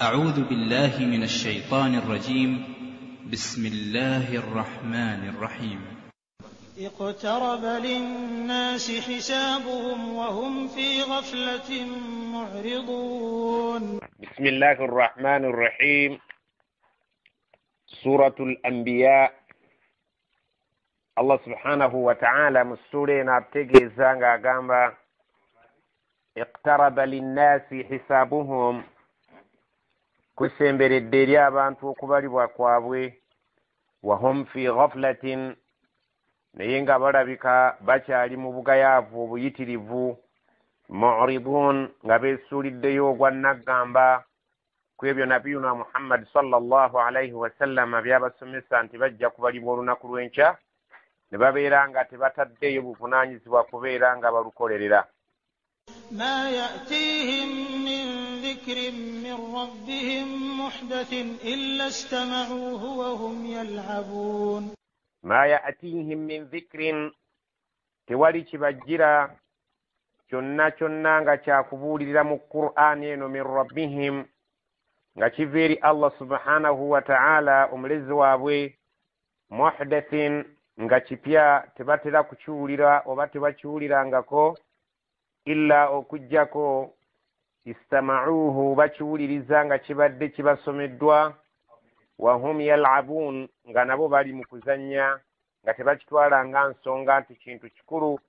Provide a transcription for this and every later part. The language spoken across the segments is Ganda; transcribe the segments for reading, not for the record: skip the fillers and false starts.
أعوذ بالله من الشيطان الرجيم. بسم الله الرحمن الرحيم. اقترب للناس حسابهم وهم في غفلة معرضون. بسم الله الرحمن الرحيم. سورة الأنبياء. Allah subhanahu wa ta'ala mu ssuula eno atutegeeza ng'agamba iqtaraba linnaasi hisaabuhum, kusemberedde eri abantu okubalibwa kwabwe, wahum fi ghaflatin, naye nga balabika bakyali mu bugayaavu obuyitirivu, mu'ridun, nga beesuuliddeyo ogwa nnaggamba ku ebyo nabiyuna Muhammad sallallahu alaihi wasallama byabasomesa nti bajja kubalibwa olunaku lw'enkya, ne babeera nga tebataddeyo buvunaanyizibwa kubeera nga balukolerera. Ma ya'tihim min dhikrin min rabbihim muhdathin illa istama'uhu wa hum yal'abun. Ma ya'tihim min dhikrin, tewali kibajjira kyonna kyonna nga kyakubuulirira mu Qur'ani eno, min rabbihim, nga kiva eri Allah subhanahu wa ta'ala omulezi waabwe, muhdathin, nga kipya tebatera kukiwulira oba tebakiwulirangako, illa okuggyako istama'uuhu, bakiwuliriza nga kibadde kibasomeddwa, wahum yal'abuun, nga nabo bali mu kuzannya, nga tebakitwala nga nsonga nti kintu kikulu,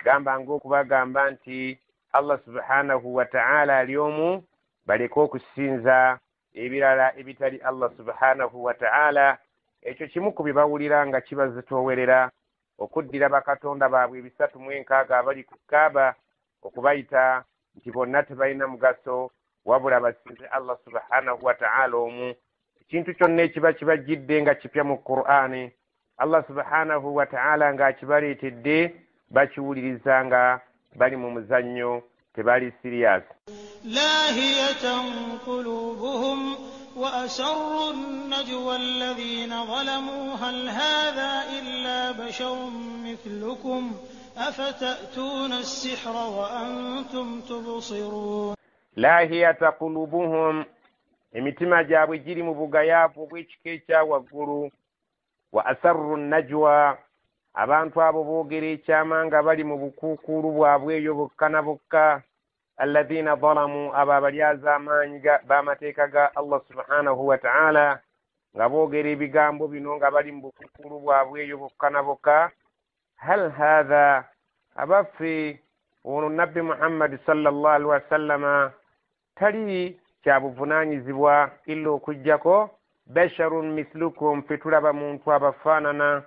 gamba ng'okubagamba nti Allah subhanahu wa ta'ala ali omu, baleke okusinza ebirala ebitali Allah subhanahu wa ta'ala. Ekyo kimu ku bye bawulira nga kibazitoowerera okuddira bakatonda baabwe 360 abali ku Kaaba, okubayita nti bonna tebalina mugaso, wabula basinze Allah subhanahu wa ta'ala omu. Ekintu kyonna ekiba kibajjidde nga kipya mu Qur'ani, Allah subhanahu wa ta'ala ng'akibaleetedde, bakiwuliriza nga bali mu muzannyo, tebali serious. Lahiyatan qulubuhum wa asarru an-najwa alladhina zalamu hal hadha illa basharun mithlukum afatatuna as-sihra wa antum tubsirun. Lahiyatan qulubuhum, emitima gyabwe giri mu bugayaavu obw'ekika ekya waggulu, wa asarru an-najwa, abantu abo boogera ekyama nga bali mu bukuukuulu bwabwe eyo bokka na bokka, alladhina zalamu, abo abalyaza amaanyi b'amateeka ga Allah subhanahu wa ta'ala, nga boogera ebigambo bino nga bali mu bukuukuulu bwabwe eyo bokka na bokka. Hal hadha, abaffe ono Nabbi Muhammad sallallahu alaihi wasallama tali kyabuvunaanyizibwa illa okuggyako basharun mithlukum, ffe tulaba muntu abafaanana,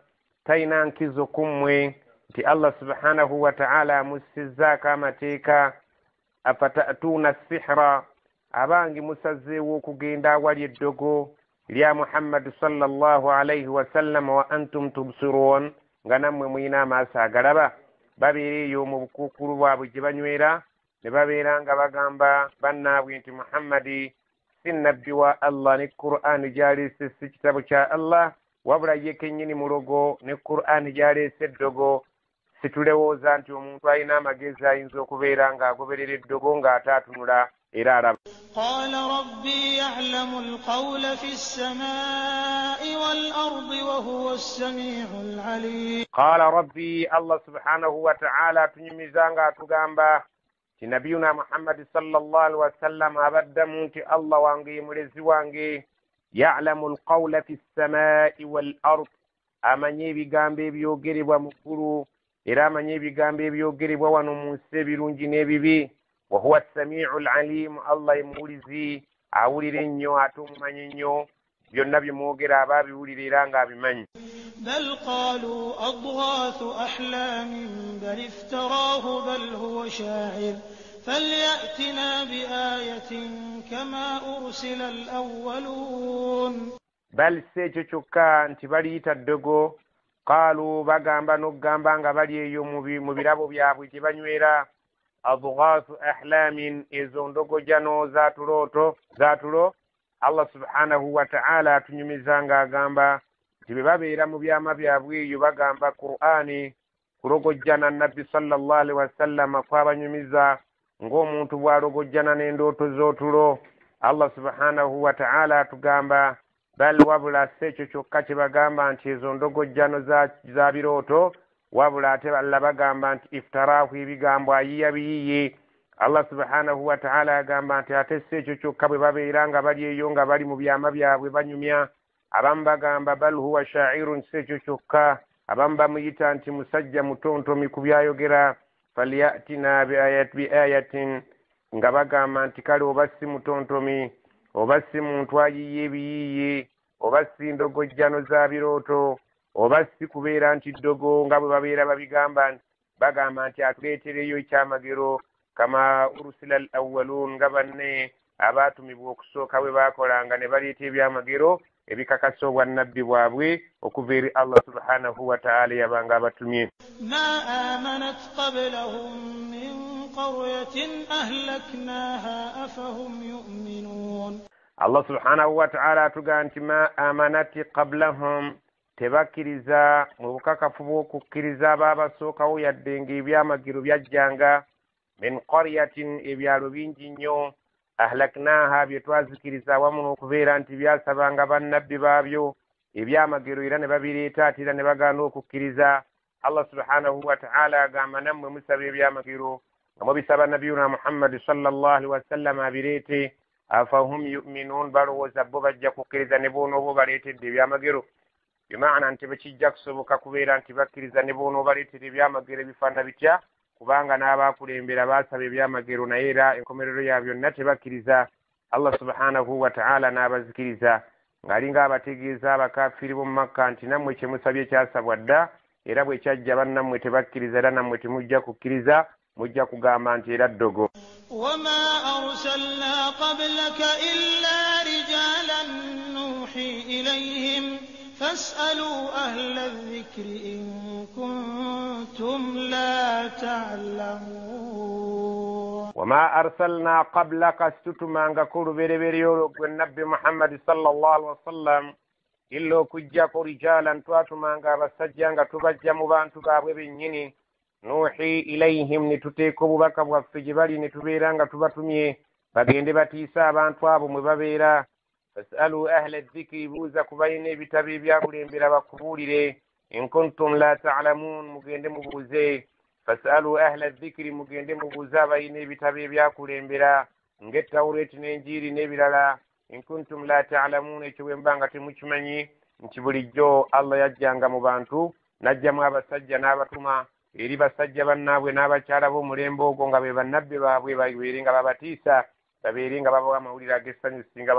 talina nkizo ku mmwe, nti Allah subhanahu wa ta'ala amussizzaako amateeka. Afatatuuna sihra, abange musazeewo okugenda awali eddogo lya Muhammad sallallahu alaihi wasallama, wa antum tubsirun, nga nammwe mulina amaaso agalaba. Babeera eyo mu bukuukulu bwabwe gye banywera, ne babeera nga bagamba bannaabwe nti Muhammadi si nabbi wa Allah, ne Qur'ani gy'aleese si kitabo kya Allah, wabula ye kennyini mulogo, ne Qur'ani gy'aleese eddogo. Situlowooza nti omuntu alina amagezi ayinza okubeera ng'agoberera eddogo ng'ate atunula era alaba. Qala rabbi ya'lamu al-qawla fi as-samaa'i wal-ardi wa huwa as-sami'ul 'aliim. Qala rabbi, Allah subhanahu wa ta'ala atunyumiza ng'atugamba nti nabiyuna Muhammad sallallahu alaihi wasallam abaddamu nti Allah wange ye mulezi wange, ya'lamu al-qawla fi as-samaa'i wal-ard, amanyi ebigambo ebyogerebwa mu ggulu, era amanyi ebigambo ebyogerebwa wano mu nsi ebirungi n'ebibi, wa huwa as-sami'ul 'aliim, Allah ye muwulizi awulira ennyo ate omumanyi ennyo, byonna bye mwogera aba abiwulira era ng'abimanyi. Bal qalu adghathu ahlamin bal iftarahu bal huwa sha'ir falyatina biayatin kama ursila al-awwalun. Bal si ekyo kyokka nti baliyita ddogo, qaalu, bagamba n'okugamba nga bali eyo mu birabo byabwe gye banywera, adghathu ahlamin, ezo ndogojano zatulo. Allah subhanahu wa ta'ala atunyumiza ng'agamba nti bwe babeera mu byama byabwe eyo bagamba Qur'ani kulogojjana Nabbi sallallahu alaihi wasallama kwabanyumiza ng'omuntu bw'alogojjana n'endooto z'otulo. Allah subhanahu wataala atugamba bal wabula si ekyo kyokka kye bagamba nti ezo ndogojjano za birooto, wabula ate Allah bagamba nti iftaraahu, ebigambo ayiya biyiye. Allah subhanahu wataala agamba nti ate si ekyo kyokka, bwe babeera nga bali eyo nga bali mu byama byabwe banyumya, abamu bagamba bal huwa shairun, si ekyo kyokka, abamu bamuyita nti musajja mutontomi ku byayogera. Falyatina biayatin, nga bagamba nti kale oba si mutontomi, oba si muntu ayiye ebiyiiye, oba si ndogojjano za birooto, oba si kubeera nti ddogo nga bwe babeera babigamba, bagamba nti atuleetereyo ekyamagero kama urusila al awwalun, nga banne abaatumibwa okusooka bwe baakolanga ne baleeta ebyamagero ebikakasa obwannabbi bwabwe okuva eri Allah subhanahu wataala yabanga abatumye. Ma amanat qablahum min qaryatin ahlaknaha afahum yu'minun. Allah subhanahu wataala atugamba nti ma amanati qablahum, tebakkiriza mu bukakafu bw'okukkiriza abaabasookawo yadde ng'ebyamagero byajjanga. Min qaryatin, ebyalo bingi nnyo, ahlaknaha, bye twazikiriza awamu n'okubeera nti byasabanga bannabbi baabyo ebyamagero era ne babireeta ate era ne bagaana okukkiriza. Allah subhanahu wataala agamba nammwe musaba ebyamagero nga mubisaba nabiyuna Muhammadi sallallahu alaihi wasallam abireete. Afahum yu'minun, balowooza bo bajja kukkiriza ne boonooba obaleetedde ebyamagero? Bimaana nti bekijja kusoboka kubeera nti bakkiriza ne boonooba obaleetera ebyamagero ebifaanana bitya, kubanga n'abakulembera baasaba ebyamagero naye era enkomerero ya byonna tebakkiriza. Allah subhanahu wataala n'abazikiriza ng'alinga abategeeza abakafiiri b'omu Makka nti nammwe kye musabye kyasabwa dda, era bwe kyajja bannammwe tebakkiriza era nammwe temujja kukkiriza, mujja kugamba nti era ddogo. Wama arsalna qablaka illa rijalan nuhi ilayhim fas'alu ahla dhikri in kuntum la ta'lamun. Wama arsalna qablaka, situtumangako olubereberye olwo gwe Nabbi Muhammadi sallallahu alaihi wasallam, illa okuggyako rijalan, twatumanga abasajja nga tubajja mu bantu baabwe bennyini, nuhi ilayhim, ne tuteeka obubaka bwaffe gye bali ne tubeera nga tubatumye bagende batiisa abantu abo mwe babeera. Fasalu ahla dhikri, buuza ku balina ebitabo ebyakulembera bakubuulire. In kuntum la ta'lamun, mugende mubuuze. Fasalu ahla dhikri, mugende mubuuze abalina ebitabo ebyakulembera ng'Etawureeti n'Enjiiri n'ebirala. In kuntum la ta'lamun, ekyo bwe mba nga temukimanyi nti bulijjo Allah yajjanga mu bantu n'ajjamu abasajja n'abatuma eri basajja bannaabwe n'abakyala b'omulembe ogwo nga be bannabbi baabwe, babeere nga babatiisa, babeere nga babawa amawulire ag'essanyu singa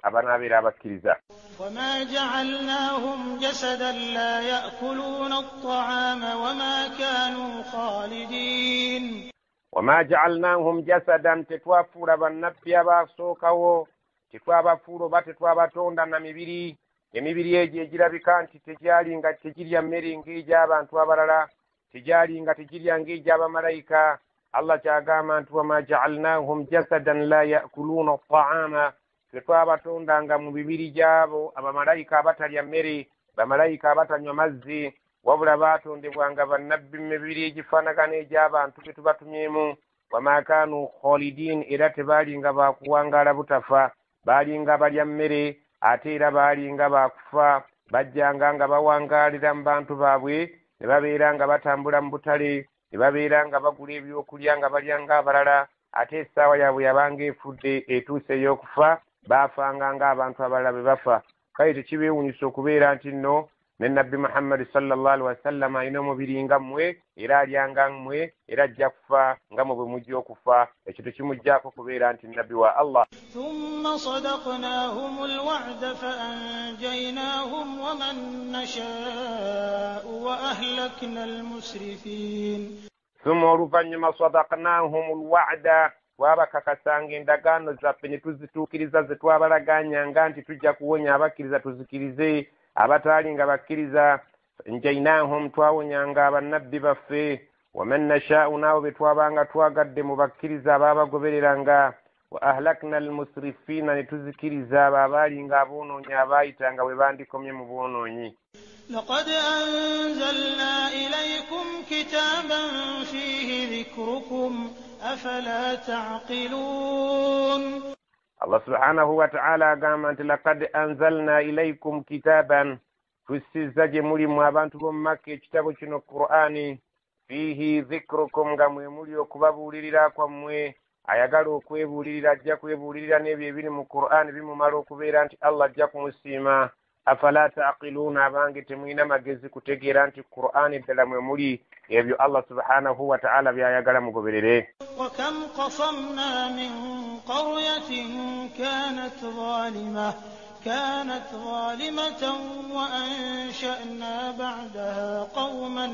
abanaabeera abakkiriza. Wama ja'alnahum jasadan la ya'kuluna at-ta'ama wama kanu khalidin. Wama ja'alnahum jasadan, tetwafuula bannabbi abasookawo, tetwabafuula oba tetwabatonda na mibiri, emibiri egyo egirabika nti tegyali nga tegirya mmere ng'egy'abantu abalala, tegyali nga tegirya ng'egy'abamalayika. Allah kyagamba nti wama ja'alnahum jasadan la ya'kuluna at-ta'ama, tetwabatondanga mu mibiri gyabo abamalayika abatalya mmere, bamalayika abatanywa mazzi, wabula baatondebwanga bannabbi mu mibiri egifaanagana egy'abantu be tubatumyemu. Wama kanu khalidin, era tebaalinga baakuwangaala butafa, baalinga balya mmere ate era baalinga baakufa, bajjanga nga bawangaalira mu bantu baabwe, ne babeera nga batambula mu butale, ne babeera nga bagula ebyokulya nga balya ng'abalala, ate essaawa yaabwe yabanga efudde etuuse ey'okufa, baafanga ng'abantu abalala bwe bafa. Kale tekibeewuunyisa okubeera nti nno ne Nabbi Muhammadi sallallahu alaihi wasallam alina omubiri nga mmwe, era alya nga mmwe, era ajja kufa nga mmwe bwe mujja okufa. Ekyo tekimuggyako kubeera nti Nabbi wa Allah. Thumma sadaqnahum alwa'da faanjaynahum waman nasha'u wa ahlakna almusrifin. Thumma, oluvannyuma, sadaqnahum alwa'da, twabakakasanga endagaano zaffe ne tuzituukiriza ze twabalaganyanga nti tujja kuwonya abakkiriza tuzikirize abataali nga bakkiriza. Njaynahum, twawonyanga abannabbi baffe. Waman nasha'u, n'abo be twabanga twagadde mu bakkiriza abaabagobereranga. Wa ahlakna almusrifina, ne tuzikiriza abo abaali nga aboonoonyi abaayitanga bwe bandikomye mu bwonoonyi. Laqad anzalna ilaykum kitaban fihi dhikrukum afala ta'qilun. Allah subhanahu wa ta'ala agamba nti laqad anzalna ilaykum kitaban, tussizza gye muli mu abantu b'omu Makka ekitabo kino Qur'ani, fiihi dhikrukum, nga mwe muli okubabuulirira kwammwe. Ayagala okwebuulirira ajja kwebuulirira n'ebyo ebiri mu Qur'ani bimumala okubeera nti Allah ajja kumusiima. Afala taqiluuna, abange temulina magezi kutegeera nti Qur'ani ddala mwe muli ebyo Allah subhanahu wa ta'ala by'ayagala mugoberere. وكم قصمنا من قرية كانت ظالمة وأنشأنا بعدها قوما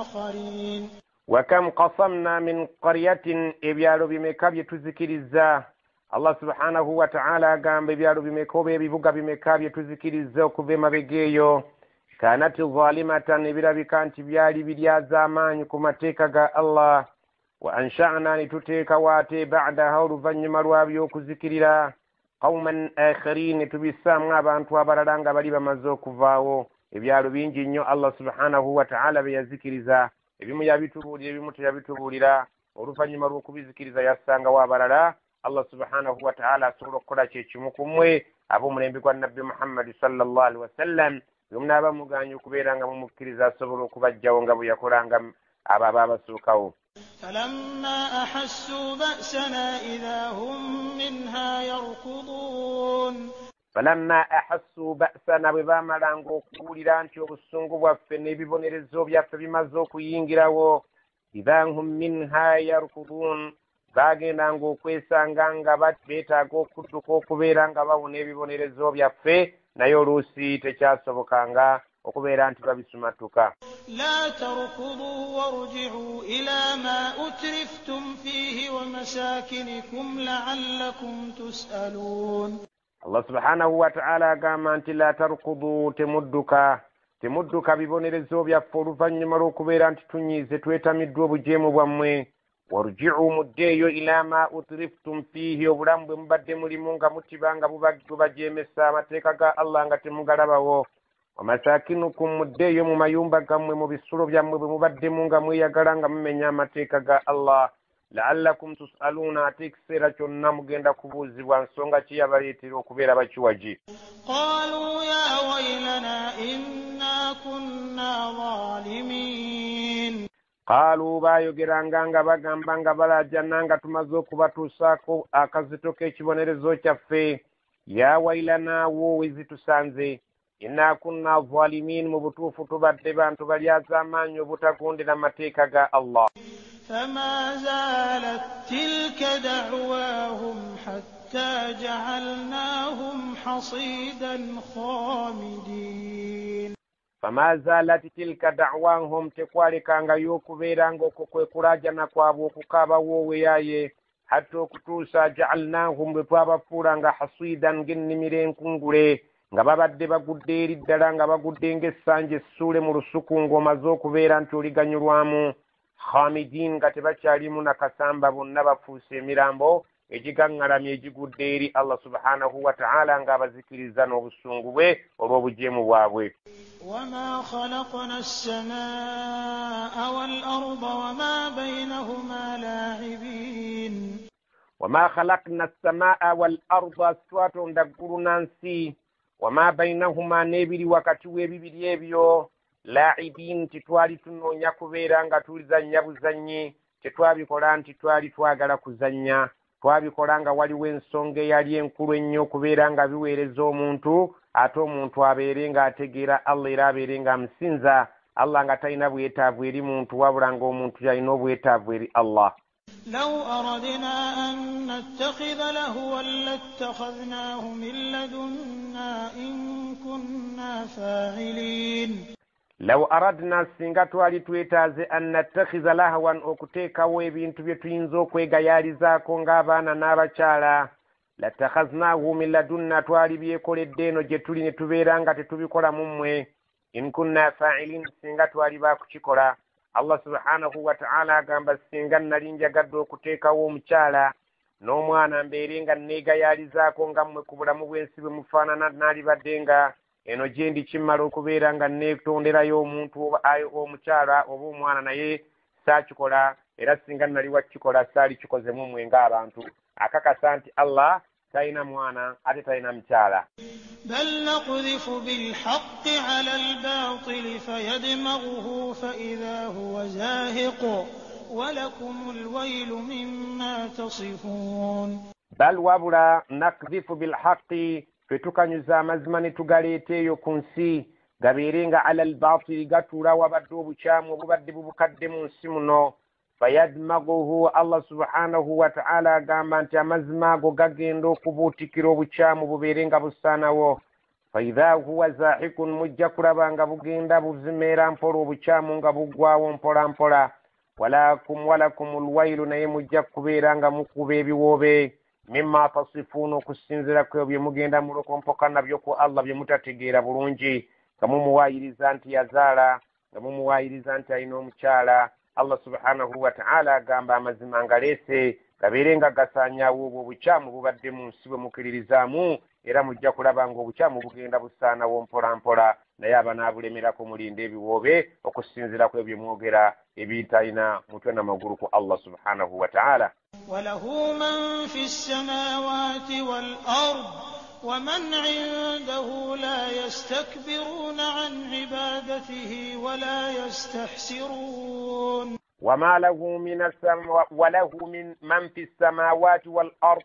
آخرين. وكم قصمنا من قرية, ebyalo bimeka bye tuzikiriza. Allah subhanahu wa ta'ala agamba ebyalo bimeka oba ebibuga bimeka bye tuzikiriza okuva emabega eyo. Kanat zalimatan, ebirabika nti byali biryazaamaanyi ku mateeka ga Allah. Wa ansha'na, ne tuteekawo ate ba'daha, oluvannyuma lwabyo okuzikirira, qawman akharin, ne tubissaamu abantu abalala nga bali bamaze okuvaawo. Ebyalo bingi nnyo Allah subhanahu wa ta'ala bye yazikiriza, ebimu yabitubuulira ebimu teyabitubuulira. Oluvannyuma lw'okubizikiriza yassangawo abalala. Allah subhanahu wa ta'ala asobola okukola kyekimu ku mmwe ab'omulembe gwa Nabbi Muhammadi sallallahu alaihi wasallam. Bwe munaaba mugaanye okubeera nga mumukkiriza asobola okubajjawo nga bwe yakolanga abo abaabasookawo. فلما أحسوا بأسنا إذا هم منها يركضون. فلما أحسوا بأسنا, bwe baamalanga okuwulira nti obusungu bwaffe n'ebibonerezo byaffe bimaze okuyingirawo, idha hum minha yarkudun, baagendanga okwesanga nga beetaaga okudduka okubeera nga bawona ebibonerezo byaffe, naye oluusi tekyasobokanga okubeera nti babisumatuka. لا تركضوا وارجعوا إلى ما أترفتم فيه ومساكنكم لعلكم تسألون. Allah subhanahu wa ta'ala agamba nti la tarkudu, temudduka, temudduka bibonerezo byaffe oluvannyuma lw'okubeera nti tunyiize twetamiddwa obujeemu bwammwe. Warji'u, muddeeyo, ila ma utriftum fiihi, obulamu bwe mubadde mulimu nga mutiba nga bubajeemesa amateeka ga Allah nga temugalabawo. Wamasakinukum, muddeeyo mu mayumba gammwe mu bisulo byammwe bwe mubaddemu nga mweyagala nga mumenya amateeka ga Allah. La'allakum tus'aluuna, ate ekiseera kyonna mugenda kubuuzibwa nsonga ki yabaleetera okubeera bakiwagi. قالوا يا ويلنا إنا كنا ظالمين. Qaalu, baayogeranga nga bagamba nga balaajana nga tumaze okubatuusaako akazito k'ekibonerezo kyaffe. Ya wailana, woowe zitusanze, inna kunna zalimin, mu butuufu tubadde bantu balyazaamaanyi obutagondera mateeka ga Allah. فما زالت تلك دعواهم حتى جعلناهم حصيدا خامدين. فما زالت تلك دعواهم, tekwalekangayo okubeera ng'okwo kwe kulaajana kwabwe okukaaba woowe yaaye, hatta okutuusa ja'alnaahum, bwe twabafuula nga hasidan, ng'ennimiro enkungule, nga babadde bagudde eri ddala nga bagudde ng'essanja essuule mu lusuku ng'omaze okubeera nti oliganyulwamu. Khamidin, nga tebakyalimu nakasamba, bonna bafuuse emirambo egigaŋŋalamye egigudde eri Allah subhanahu wa ta'ala ng'abazikiriza n'obusungu bwe olw'obujeemu bwabwe. وما خلقنا السماء والأرض وما بينهما لاعبين. وما خلقنا السماء والأرض, twatonda ggulu na nsi, wama bainahuma, n'ebiri wakati w'ebibiri ebyo, laibin, titwali tunoonya kubeera nga tulizannya buzannyi, tetwabikola nti twali twagala kuzannya, twabikola nga waliwo ensonga eyali enkulu ennyo okubeera nga biweereza omuntu, ate omuntu abeere ng'ategeera Allah era abeere ng'amusinza Allah nga talina bwetaavu eri muntu, wabula ng'omuntu yalina obwetaavu eri Allah. لو أردنا أن نتخذ لهوا لاتخذناه من لدنا إن كنا فاعلين. Law aradna, singa twali twetaaze, an nattakhiza lahwan, okuteekawo ebintu bye tuyinza okwegayaalizaako ng'abaana n'abakyala, lattakhadhnaahu min ladunna, twali byekoledde eno gye tuli ne tubeera nga tetubikola mu mmwe, in kunna fa'ilin, singa twali baakukikola. Allah subhanahu wa ta'ala agamba singa nali njagadde okuteekawo omukyala n'omwana mbeere nga neegayaalizaako nga mmwe ku bulamu bw'ensi bwe mufaanana, naalibadde nga eno gye ndi kimmala okubeera nga neetonderayo omuntu omukyala oba omwana, naye saakikola, era singa nali wakikola saalikikoze mu mmwe ng'abantu. Akakasa nti Allah Talina mwana ate talina mukyala. بل نقذف بالحق على الباطل فيدمغه فإذا هو زاهق ولكم الويل مما تصفون. Bal wabula nakdhifu bilhaqi, ffe tukanyuza amazima ne tugaleeta eyo ku nsi gabeere nga ala albatili gatuula wabadde obukyamu obubadde bubukadde mu nsi muno. Fayadmaguhu, Allah subhanahu wataala agamba nti amazima ago gagenda okubuutikira obukyamu bubeere nga busaanawo. Faidha huwa zahikun, mujja kulaba nga bugenda buzimeera mpola obukyamu nga buggwawo mpola mpola. Walakum lwailu, naye mujja kubeera nga mukuba ebiwoobe. Mimma tasifuuna, okusinziira ku ebyo bye mugenda mulokompoka nabyo ku Allah bye mutategeera bulungi, nga mumuwaayiriza nti yazaala, nga mumuwaayiriza nti alina omukyala. Allah subhanahu wataala agamba amazima ngaleese gabeere nga gasaanyaawo obwo obukyamu bubadde mu nsi bwe mukkiririzaamu, era mujja kulaba nga obukyamu bugenda busaanawo mpola mpola, naye abanaabulemerako mulinde ebiwoobe okusinziira ku ebyo mwogera ebitalina mutwe na magulu ku Allah subhanahu wataala. وله من في السماوات والأرض ومن عنده لا يستكبرون عن عبادته ولا يستحسرون. وما له من وله من في السماوات والأرض,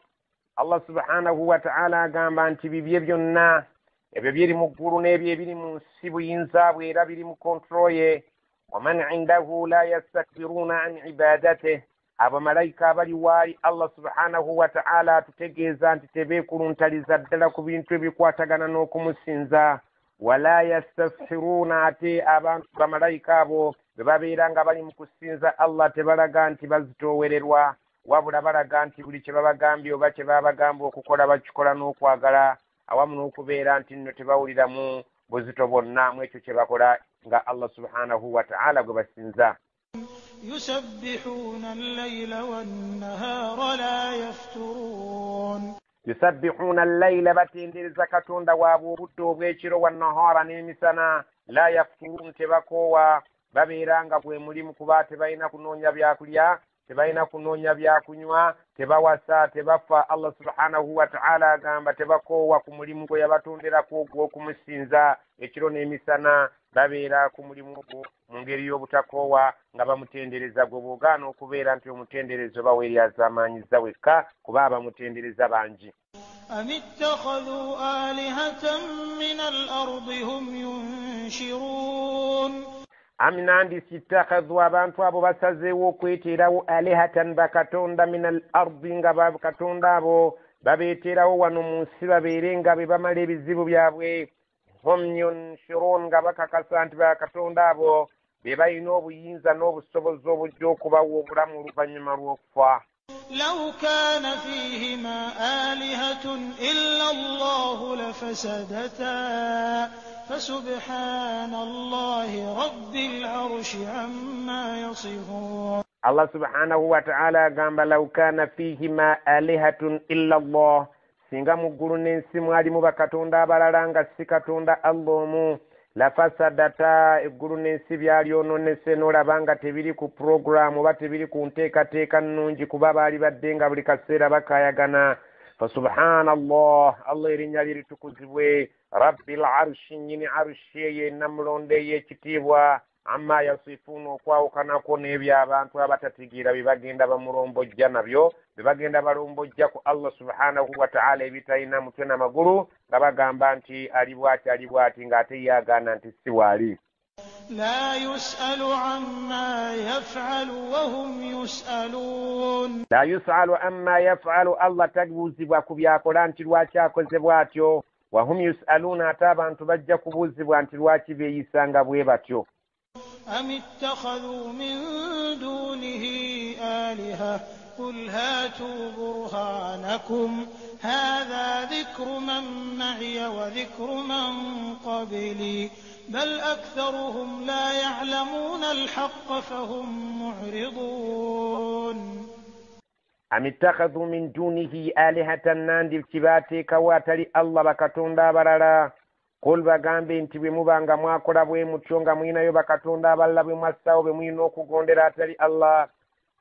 Allah subhanahu wataala agamba nti bibye byonna ebyo biri mu ggulu n'ebyo ebiri mu nsi buyinza bwe era biri mu kontrol ye. Waman indahu la yastakbiruna an ibadatih, abamalayika abali waali Allah subhanahu wataala atutegeeza nti tebeekuluntaliza ddala ku bintu ebikwatagana n'okumusinza. Wala yastashiruuna, ate abantu bamalayika abo bwe babeera nga bali mu kusinza Allah tebalaga nti bazitoowererwa, wabula balaga nti buli kye babagambye oba kye babagamba okukola bakikola n'okwagala, awamu n'okubeera nti nno tebawuliramu buzito bwonna mu ekyo kye bakola nga Allah subhanahu wataala gwe basinza. يسبحون الليل والنهار لا يفترون. Yusabbihuna allayla, batendereza Katonda waabwe obudde obw'ekiro, wannahara n'emisana, la yafturun, tebakoowa, babeera nga bwe mulimu kuba tebalina kunoonya byakulya, tebalina kunoonya byakunywa, tebawasa, tebafa. Allah subhanahu wataala agamba tebakoowa ku mulimu gwe yabatonderako ogw'okumusinza ekiro n'emisana, babeera ku mulimu ogwo mu ngeri y'obutakoowa nga bamutendereza. Gwe bw'ogaana okubeera nti omutendereza oba weeryazaamaanyiza wekka, kuba abamutendereza bangi. أم اتخذوا آلهة من الأرض هم ينشرون. Aminandisi ittakhadhu, abantu abo basazeewo okweteerawo alihatan, bakatonda, min al ardi, nga bakatonda abo babeeteerawo wano mu nsi babeere nga be bamala ebizibu byabwe. Hum yunshirun, nga bakakasa nti bakatonda abo be balina obuyinza n'obusobozi obujja okubawa obulamu oluvannyuma lw'okufa. لو كان فيهما آلهة إلا الله لفسدتا فسبحان الله رب العرش عما يصفون. Allah subhanahu wataala agamba law kana fihima alihatun illa Allah, singa mu ggulu n'ensi mwalimu bakatonda abalala nga si Katonda Allah omu, lafasadata, eggulu n'ensi byalyonoonese n'olaba nga tebiri ku puroguramu oba tebiri ku nteekateeka nnungi, kuba baali badde nga buli kaseera bakaayagana. Fasubhana Allah, Allah erinnya lye litukuzibwe, rabbil arshi, nnyini arushi eyo ennamulondo ey'ekitiibwa, amma yasifuuna, okwawukanako n'ebyo abantu abatategeera bye bagenda bamulombojja nabyo, bye bagenda balombojja ku Allah subhanahu wataala ebitalina mutwe na magulu, nga bagamba nti ali bw'ati ali bw'ati, ng'ate ye agaana nti si waali. لا يسأل عما يفعل وهم يسألون. La yusalu amma yafalu, Allah tabuuzibwa ku byakola nti lwaki akoze bw'atyo. Wahum yusaluuna, ate abantu bajja kubuuzibwa nti lwaki beeyisanga bwe batyo. أم اتخذوا من دونه آلهة قل هاتوا برهانكم هذا ذكر من معي وذكر من قبلي بل أكثرهم لا يعلمون الحق فهم معرضون. Am ittakhadhu min dunihi alihatan, nandi kibaateekawo atali Allah bakatonda abalala. Kul, bagambe nti bwe muba nga mwakola bwe mutyo nga mulinayo bakatonda abalala bwe mwassaawo bwe mulina okugondera atali Allah,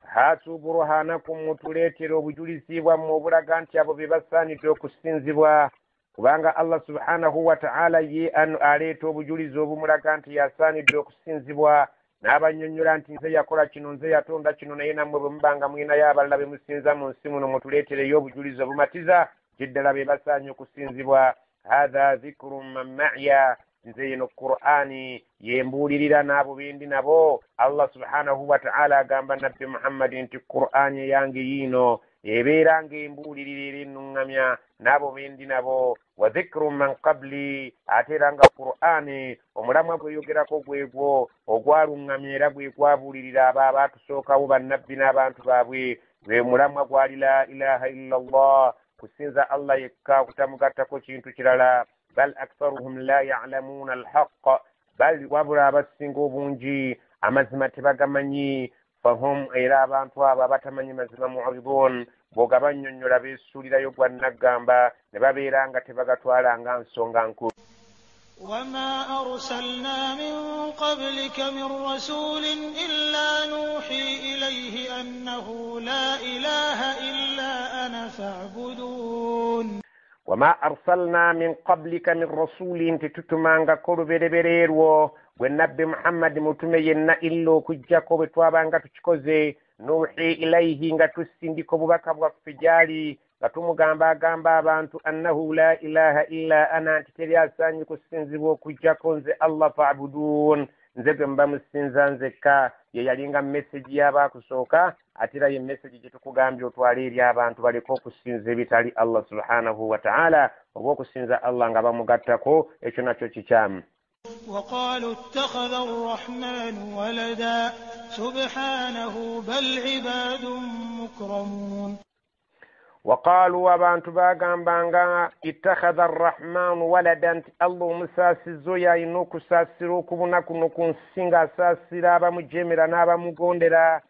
Hatu burhanakum, mutuleetere obujulizi bwammwe obulaga nti abo be basaanidde okusinzibwa, kubanga Allah subhanahu wa ta'ala ye aleeta obujulizi obumulaga nti yasaanidde okusinzibwa, n'abannyonnyola nti nze yakola kino, nze yatonda kino, naye nammwe bwe mubanga mwinayo abalala be musinza mu nsi muno mutuleetereyo obujulizi obumatiza nti ddala be basaanye okusinzibwa. Hatha dhikru man ma'ya, nze yeno Qur'ani yembuulirira n'abo bendi nabo. Allah subhanahu wa ta'ala agamba Nabbi Muhammadi nti Qur'ani yange yiino ebeera ng'embuulirira era ennuŋŋamya n'abo bendi nabo. Wa dhikru man qabli, ate era nga Qur'ani omulamwa gweyogerako gwegwo ogwaluŋŋamya era gwe gwabuulirira abo abaatusookawo bannabbi n'abantu baabwe, gwe mulamwa gwali la ilaha illa Allah, kusinza Allah yekka kutamugattako kintu kirala. Bal aktharuhum la ya'lamuna alhaq, bal wabula abasinga obungi amazima tebagamanyi. Fahum, era abantu abo abatamanyi mazima, mu'ridun, bw'ogabannyonnyola beesuulirayo gwa nnaggamba ne babeera nga tebagatwala nga nsonga nkulu. وما أرسلنا من قبلك من رسول إلا نوحي إليه أنه لا إله إلا أنا فاعبدون. وما أرسلنا من قبلك من رسول, tetutumangako luberebererwo gwe Nabbi Muhammadi mutume yenna illa okuggyako bwe twabanga tukikoze, nuuhi ilaihi, nga tusindika obubaka bwaffe gy'ali nga tumugamba agamba abantu annahu la ilaha illa ana, nti teri asaanye kusinzibwa okuggyako nze Allah, fa'budun, nze gwe muba musinza nzekka. Ye yalinga message y'abaakusooka, ate era ye message gye tukugambye otwale eri abantu baleke okusinza ebitali Allah subhanahu wa ta'ala, oba okusinza Allah nga bamugattako, ekyo nakyo kikyamu. وقالوا اتخذ الرحمن ولدا سبحانه بل عباد مكرمون. وقالوا abantu bagambanga ittakhadha arrahmanu walada, nti Allah omusaasizi oyo alina okusaasira okubuna kuno ku nsi ng'asaasira abamujemera n'abamugondera,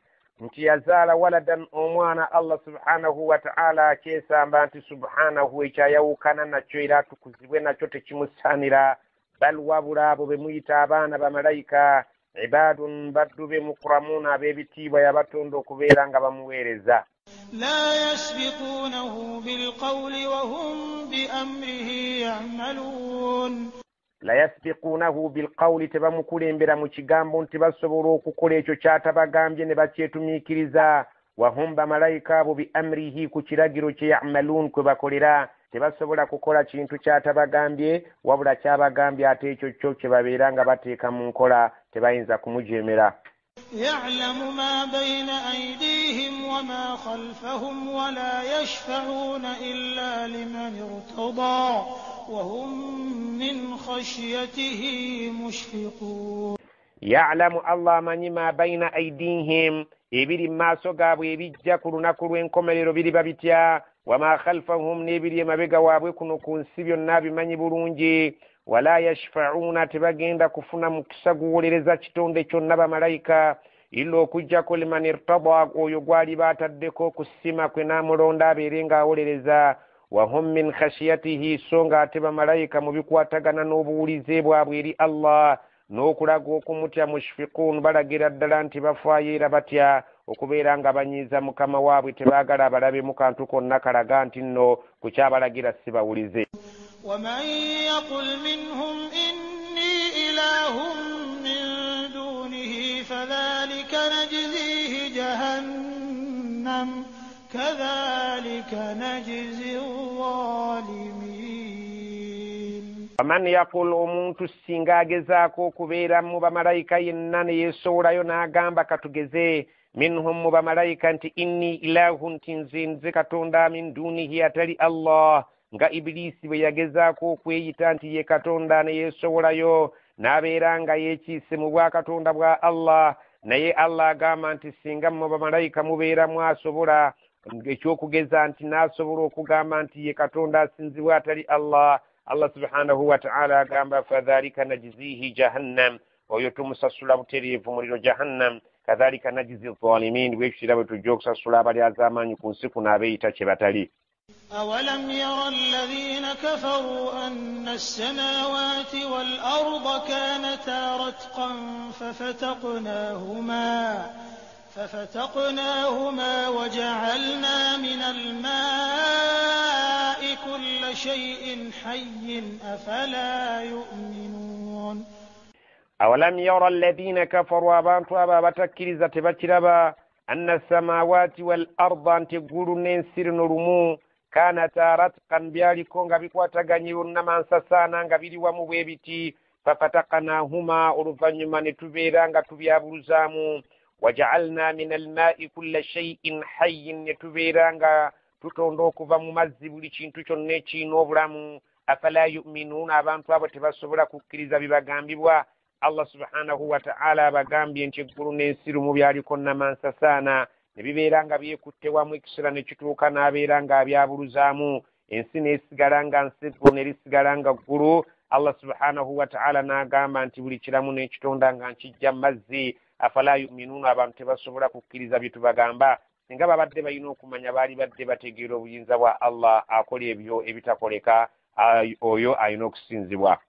nti yazaala waladan omwana. Allah subhanahu wa ta'ala akyesamba nti subhanahu ekyayawukana nakyo era atukuzibwe nakyo tekimusaanira. Bal wabula abo be muyita abaana bamalayika, ibadun, baddu be, mukramuuna, ab'ebitiibwa, yabatonda okubeera nga bamuweereza. لا يسبقونه بالقول وهم بأمره يعملون. La yasbiquunahu bilqawli, tebamukulembera mu kigambo nti basobola okukola ekyo ky'atabagambye ne bakyetumiikiriza. Wahum, bamalayika abo, bi amrihi, ku kiragiro kye, yamaluun, kwe bakolera. Tebasobola kukola kintu ky'atabagambye, wabula kyabagambye ate ekyo kyo kye babeera nga bateeka mu nkola, tebayinza kumujemera. يعلم ما بين أيديهم وما خلفهم ولا يشفعون إلا لمن ارتضى وهم من خشيته مشفقون. Ya'lamu, Allah amanyi, ma baina aidihim, ebiri mu maaso gaabwe ebijja ku lunaku lw'enkomerero biriba bitya, wama khalfahum, n'ebiri emabega waabwe kuno ku nsi byonna bimanyi bulungi. Wala yashfa'una, tebagenda kufuna mukisa guwolereza kitonde kyonna bamalayika, illa okuggyako liman irtada, oyo gwali baataddeko okusima kwe n'amulonda abeere ng'awolereza. Wahum min khashiyatihi, so ng'ate bamalayika mu bikwatagana n'obuwulize bwabwe eri Allah n'okulaga okumutya, mushfiquun, balagira ddala nti bafaayo era batya okubeera nga banyiiza mukama waabwe, tebaagala abalabemu kantu konna kalaga nti nno ku kyabalagira si bawulize. ومن يقل منهم إني إله من دونه فذلك نجزيه جهنم كذلك نجزي الظالمين. Waman yaqul, omuntu singa agezaako okubeera mu bamalayika yenna ne yeesowolayo n'agamba, katugeze, minhum, mu bamalayika, nti inni ilahu, nti nze nze katonda, min dunihi, atali Allah, nga Ibilisi bwe yagezaako okweyita nti ye katonda ne yeesowolayo n'abeera nga yeekiise mu bwakatonda bwa Allah. Naye Allah agamba nti singa mu bamalayika mubeeramu asobola ekyokugeza nti n'asobola okugamba nti ye katonda asinzibwa atali Allah, Allah subhanahu wa ta'ala agamba fadhalika najzihi jahannam, oyo tumusasula butereevu muliro jahannam, kadhalika najzi zalimin, bwekitira bwe tujja okusasula abali az'amaanyi ku nsi kuno abeeyita kye batali. أولم ير الذين كفروا أن السماوات والأرض كانتا رتقا ففتقناهما وجعلنا من الماء كل شيء حي أفلا يؤمنون. أولم يرى الذين كفروا abantu abo abatakkiriza tebakiraba anna samawati wal arda nti eggulu n'ensi lino lumu kanata ratqan byaliko nga bikwataganye byonna mansasaana nga biri wamu bwe biti fafataknahuma oluvannyuma ne tubeera nga tubyabuluzaamu waja'alna min alma'i kulla shay'in hayyin ne tubeera nga tutonda okuva mu mazzi buli kintu kyonna ekirina obulamu afala yu'minuuna abantu abo tebasobola kukkiriza bibagambibwa. Allah subhanahu wa ta'ala abagambye nti eggulu n'ensi lumu byaliko nnamansasaana ne bibeera nga byekutte wamu ekiseera ne kituuka n'abeera nga abyabuluzaamu ensi n'esigala nga nsi eggulu ne lisigala nga ggulu. Allah subhanahu wa ta'ala n'agamba nti buli kiramu n'ekitonda nga nkijja mu mazzi afala yu'minuuna abantu tebasobola kukkiriza bye tubagamba. Singa babadde balina okumanya baali badde bategeera obuyinza bwa Allah akola ebyo ebitakoleka oyo alina okusinzibwa.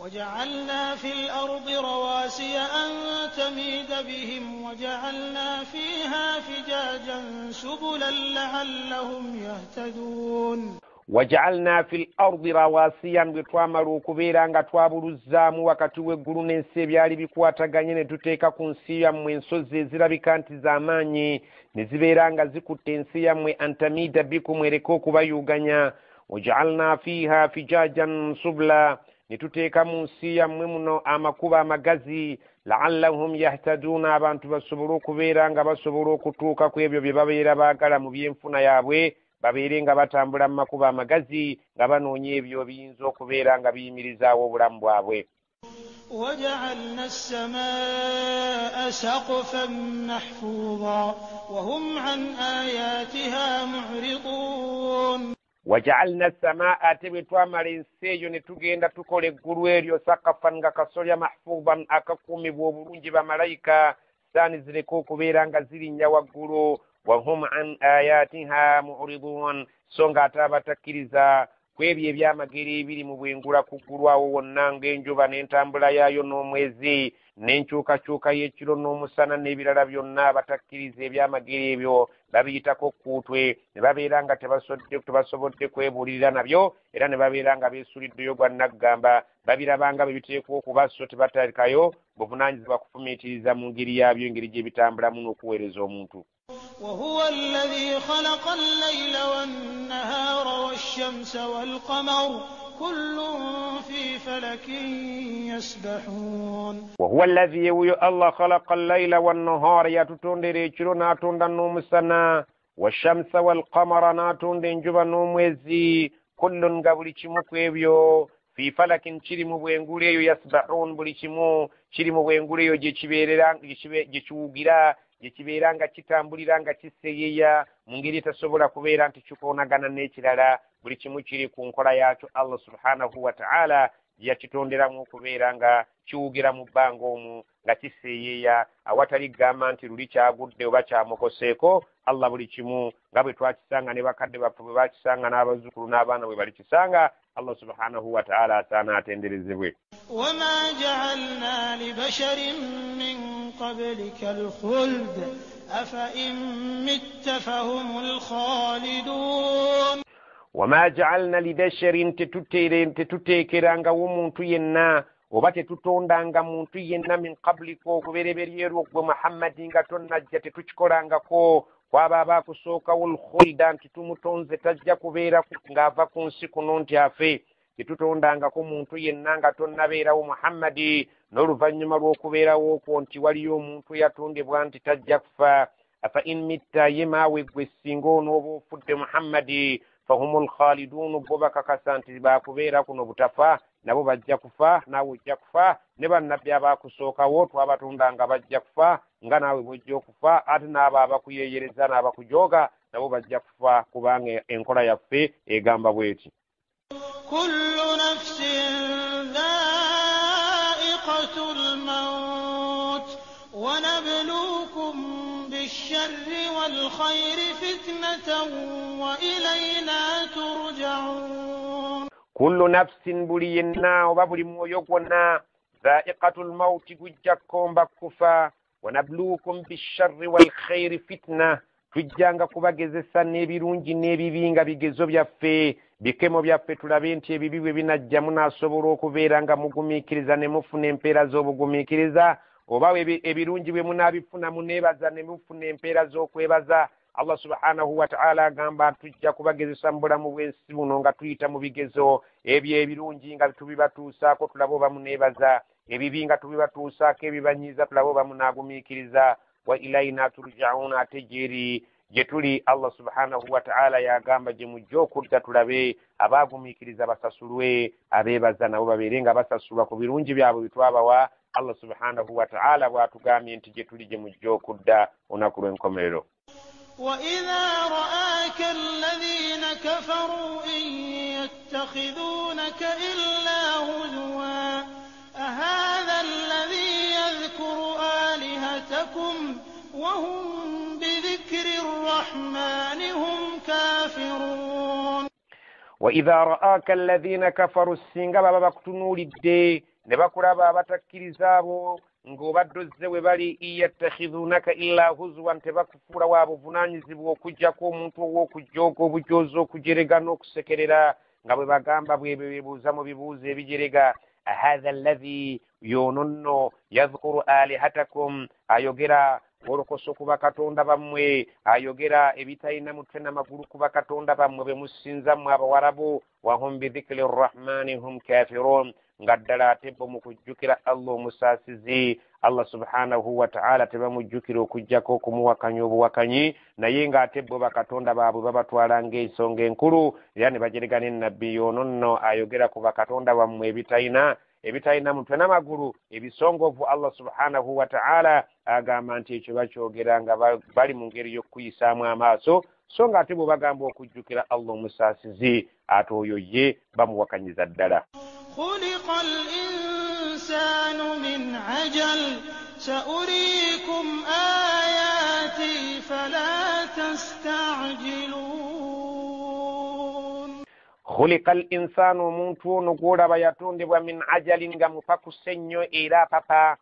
وجعلنا في الأرض رواسي أن تميد بهم وجعلنا فيها فجاجا سبلا لعلهم يهتدون. وجعلنا في الأرض رواسيا bwe twamala okubeera nga twabuluzzaamu wakati w'eggulu n'ensi ebyali bikwataganye ne tuteeka ku nsi yammwe ensozi ezirabika nti z'amaanyi ne zibeera nga zikutte ensi yammwe antamida bikum ereke okubayuuganya. Waja'alna fiha fijajan subula ne tuteeka mu nsi yammwe muno amakubo amagazi la'allahum yahtaduuna abantu basobole okubeera nga basobola okutuuka ku ebyo bye babeera baagala mu byenfuna yaabwe babeere nga batambula mu makubo amagazi nga banoonya ebyo biyinza okubeera nga biyimirizaawo obulamu bwabwe. وجعلنا السماء سقفا محفوظا وهم عن آياتها معرضون. وجعلنا السماء ate bwe twamala ensi eyo ne tugenda tukola eggulu eryo sakafan nga kasolya mahfuuban akakuumibwa obulungi bamalayika saani zireke okubeera nga zirinnya waggulu wahum an ayatiha mu'ridun so nga ate abatakkiriza ku ebyo ebyamagero ebiri mu bwengula ku ggulu awo wonna ng'enjuba n'entambula yaayo n'omwezi n'enkyukakyuka y'ekiro n'omusana n'ebirala byonna abatakkiriza ebyamagero ebyo babiyitako kkuutwe ne babeera nga tebasobodde kwebuulirira nabyo era ne babeera nga beesuliddeyo gwa nnaggamba babirabanga bwe biteekwa okuba so tebateekayo buvunaanyizibwa kufumiitiriza mu ngeri yaabyo engeri gye bitambulamu n'okuweereza omuntu. وهو الذي خلق الليل والنهار والشمس والقمر كل في فلك يسبحون. وهو الذي الله خلق الليل والنهار yatutondera ekiro n'atonda n'omusana والشمس والقمر n'atonda enjuba n'omwezi kullun nga buli kimu ku ebyo fi falakin kiri mu bwengula eyo yasbahun buli kimu kiri mu bwengula eyo gye kibeerera gye kiwugira gye kibeera nga kitambulira nga kiseeyeeya mu ngeri etasobola kubeera nti kikoonagana n'ekirala buli kimu kiri ku nkola yaakyo Allah subhanahu wa ta'ala yakitonderamu okubeera nga kiwugira mu bbanga omwo nga kiseeyeeya awatali kugamba nti luli kyagudde oba kyamukoseeko. Allah buli kimu nga bwe twakisanga ne bakadde baffe bwe bakisanga n'abazzukulu n'abaana bwe balikisanga Allah subhanahu wa ta'ala asaana atenderezebwe. وما جعلنا لبشر من قبلك الخلد أفإن مت فهم الخالدون. وما جعلنا لبشر tetuteekerangawo muntu yenna oba tetutondanga muntu yenna min qabliko okubereberye gwe Muhammadi nga tonnajja tetukikolangako kwaba abaakusookawo lkhulda nti tumutonze tajja kubeera ng'ava ku nsi kuno nti afe. Tetutondangako muntu yenna nga tonnabeerawo Muhammadi n'oluvannyuma lw'okubeerawo okwo nti waliyo omuntu eyatondebwa nti tajja kufa. Afa in mitta ye maawe ggwe singa onooba ofudde Muhammadi fahumul khalidun bo bakakasa nti baakubeera kuno butafa nabo bajja kufa naawe ojja kufa ne bannabbi abaakusookawo twabatondanga bajja kufa nga naawe bw'ojja okufa ate n'abo abakuyeeyereza n'abakujooga nabo bajja kufa kubanga enkola yaffe egamba bw'eti. Kullu nafsin dha'iqatul maut wa nabluukum bish-sharri wal khayri fitnatan wa ilayna turja'un. Kullu nafsin buli yenna oba buli mwoyo gwonna dha'iqatul mauti gujja kukomba kufa Wanabluukum bisharri walkhairi fitna, tujjanga kubagezesa n'ebirungi n'ebibi nga bigezo byaffe, bikemo byaffe, tulabe nti ebibi bwe binajja munaasobola okubeera nga mugumiikiriza ne mufuna empeera z'obugumiikiriza, oba ebirungi bwe munaabifuna muneebaza ne mufuna empeera z'okwebaza. Allah subhanahu wa ta'ala agamba tujja kubagezesa mu bulamu bw'ensi buno nga tuyita mu bigezo ebyo ebirungi nga tubibatuusaako tulabe oba muneebaza, ebibi nga tubibatuusaako ebibanyiiza tulabe oba munaagumiikiriza. Wa ilaina turja'un, ate gyeri gye tuli Allah subhanahu wa ta'ala yagamba gye mujja okudda tulabe abaagumiikiriza basasulwe, abeebaza nabo babeere nga basasulwa ku birungi byabwe bitwabawa. Allah subhanahu wa ta'ala bw'atugambye nti gye tuli gye mujja okudda olunaku lw'enkomerero. وإذا رآك الذين كفروا إن يتخذونك إلا هزوا أهذا الذي يذكر آلهتكم وهم بذكر الرحمن هم كافرون. وإذا رآك الذين كفروا singa baba bakutunuulidde ne bakulaba abatakkiriza abo ng'obadde ozze we bali, iyattakhidhunaka illa huzwan, tebakufuula wa buvunaanyizibwa okuggyako omuntu ow'okujooga obujoozi, okujerega n'okusekerera, nga bwe bagamba bwe beebuuza mu bibuuzo ebijerega. Ahatha alladhi, y'ono nno yadhkuru alihatakum, ayogera olokoso ku bakatonda bammwe, ayogera ebitalina mutwe n'amagulu ku bakatonda bammwe be musinza mmwe Abawarabu. Wahum bidhikri rrahmani hum kafirun, nga ddala ate bo mu kujjukira Allah omusaasizi Allah subhanahu wa ta'ala tebamujjukira okuggyako okumuwakanya obuwakanyi, naye ng'ate bo bakatonda baabwe babatwala ng'ensonga enkulu, era ne bajerega ne nabbi y'ono nno ayogera ku bakatonda bammwe ebitalina mutwe n'amagulu ebisongovu. Allah subhanahu wa ta'ala agamba nti ekyo bakyogera nga bali mu ngeri y'okuyisaamu amaaso, so ng'ate bwe bagamba okujjukira Allah omusaasizi ate oyo ye bamuwakanyiza ddala. خلق الإنسان من عجل سأريكم آياتي فلا تستعجلون. خلق الإنسان omuntu ono gw'olaba yatondebwa min ajalin, nga mupakuse nnyo era apapa.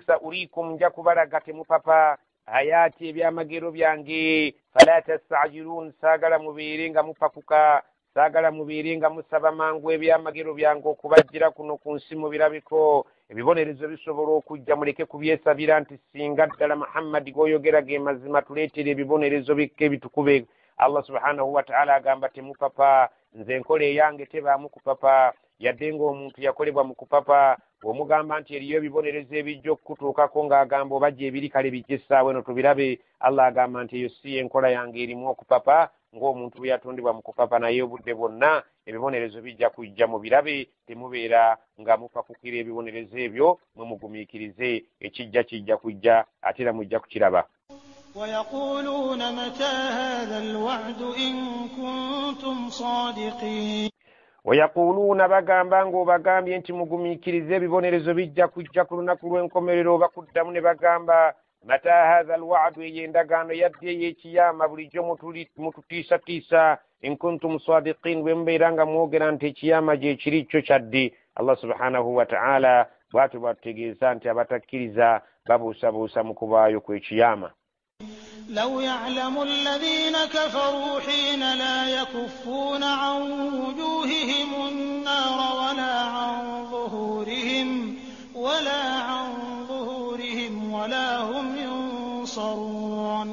Saurikum, nja kubalaga temupapa, ayati ebyamagero byange, fala tastajilun, saagala mubeere nga mupakuka, saagala mubeere nga musaba mangu ebyamagero byange okubajjira kuno ku nsi mubirabiko. Ebibonerezo bisobola okujja, muleke kubyesabira nti singa ddala Muhammadi g'oyogera ge mazima tuleetere ebibonerezo bikke bitukube. Allah subhanahu wa ta'ala agamba temupapa, nze enkola eyange tebaamu kupapa, yadde ng'omuntu yakolebwa mu kupapa. Bw'omugamba nti eriyo ebibonerezo ebijja okukutuukako ng'agamba oba gye ebiri kale bijja essaawa eno tubirabe, Allah agamba nti eyo si enkola yange erimu okupapa ng'omuntu bwe yatondebwa mu kupapa, naye obudde bwonna ebibonerezo bijja kujja mubirabe, temubeera nga mupakukira ebibonerezo ebyo, mwe mugumiikirize, ekijja kijja kujja ate era mujja kukiraba. ويقولون متى هذا الوعد إن كنتم صادقين. Wayakuluna, bagamba ng'obagambye nti mugumiikirize ebibonerezo bijja kujja ku lunaku lw'enkomerero, bakuddamu ne bagamba mata hatha alwa'du, eyo endagaano yaddi ey'ekiyama bulijjo mututiisatiisa, in kuntum sadiqin, bwe mubeera nga mwogera nti ekiyama gye kiri kyo kyaddi. Allah subhanahu wa ta'ala bw'atyo bw'atutegeeza nti abatakkiriza babuusabuusa mu kubaayo kw'ekiyama. لو يعلم الذين كفروا حين لا يكفون عن وجوههم النار ولا عن ظهورهم ولا هم ينصرون.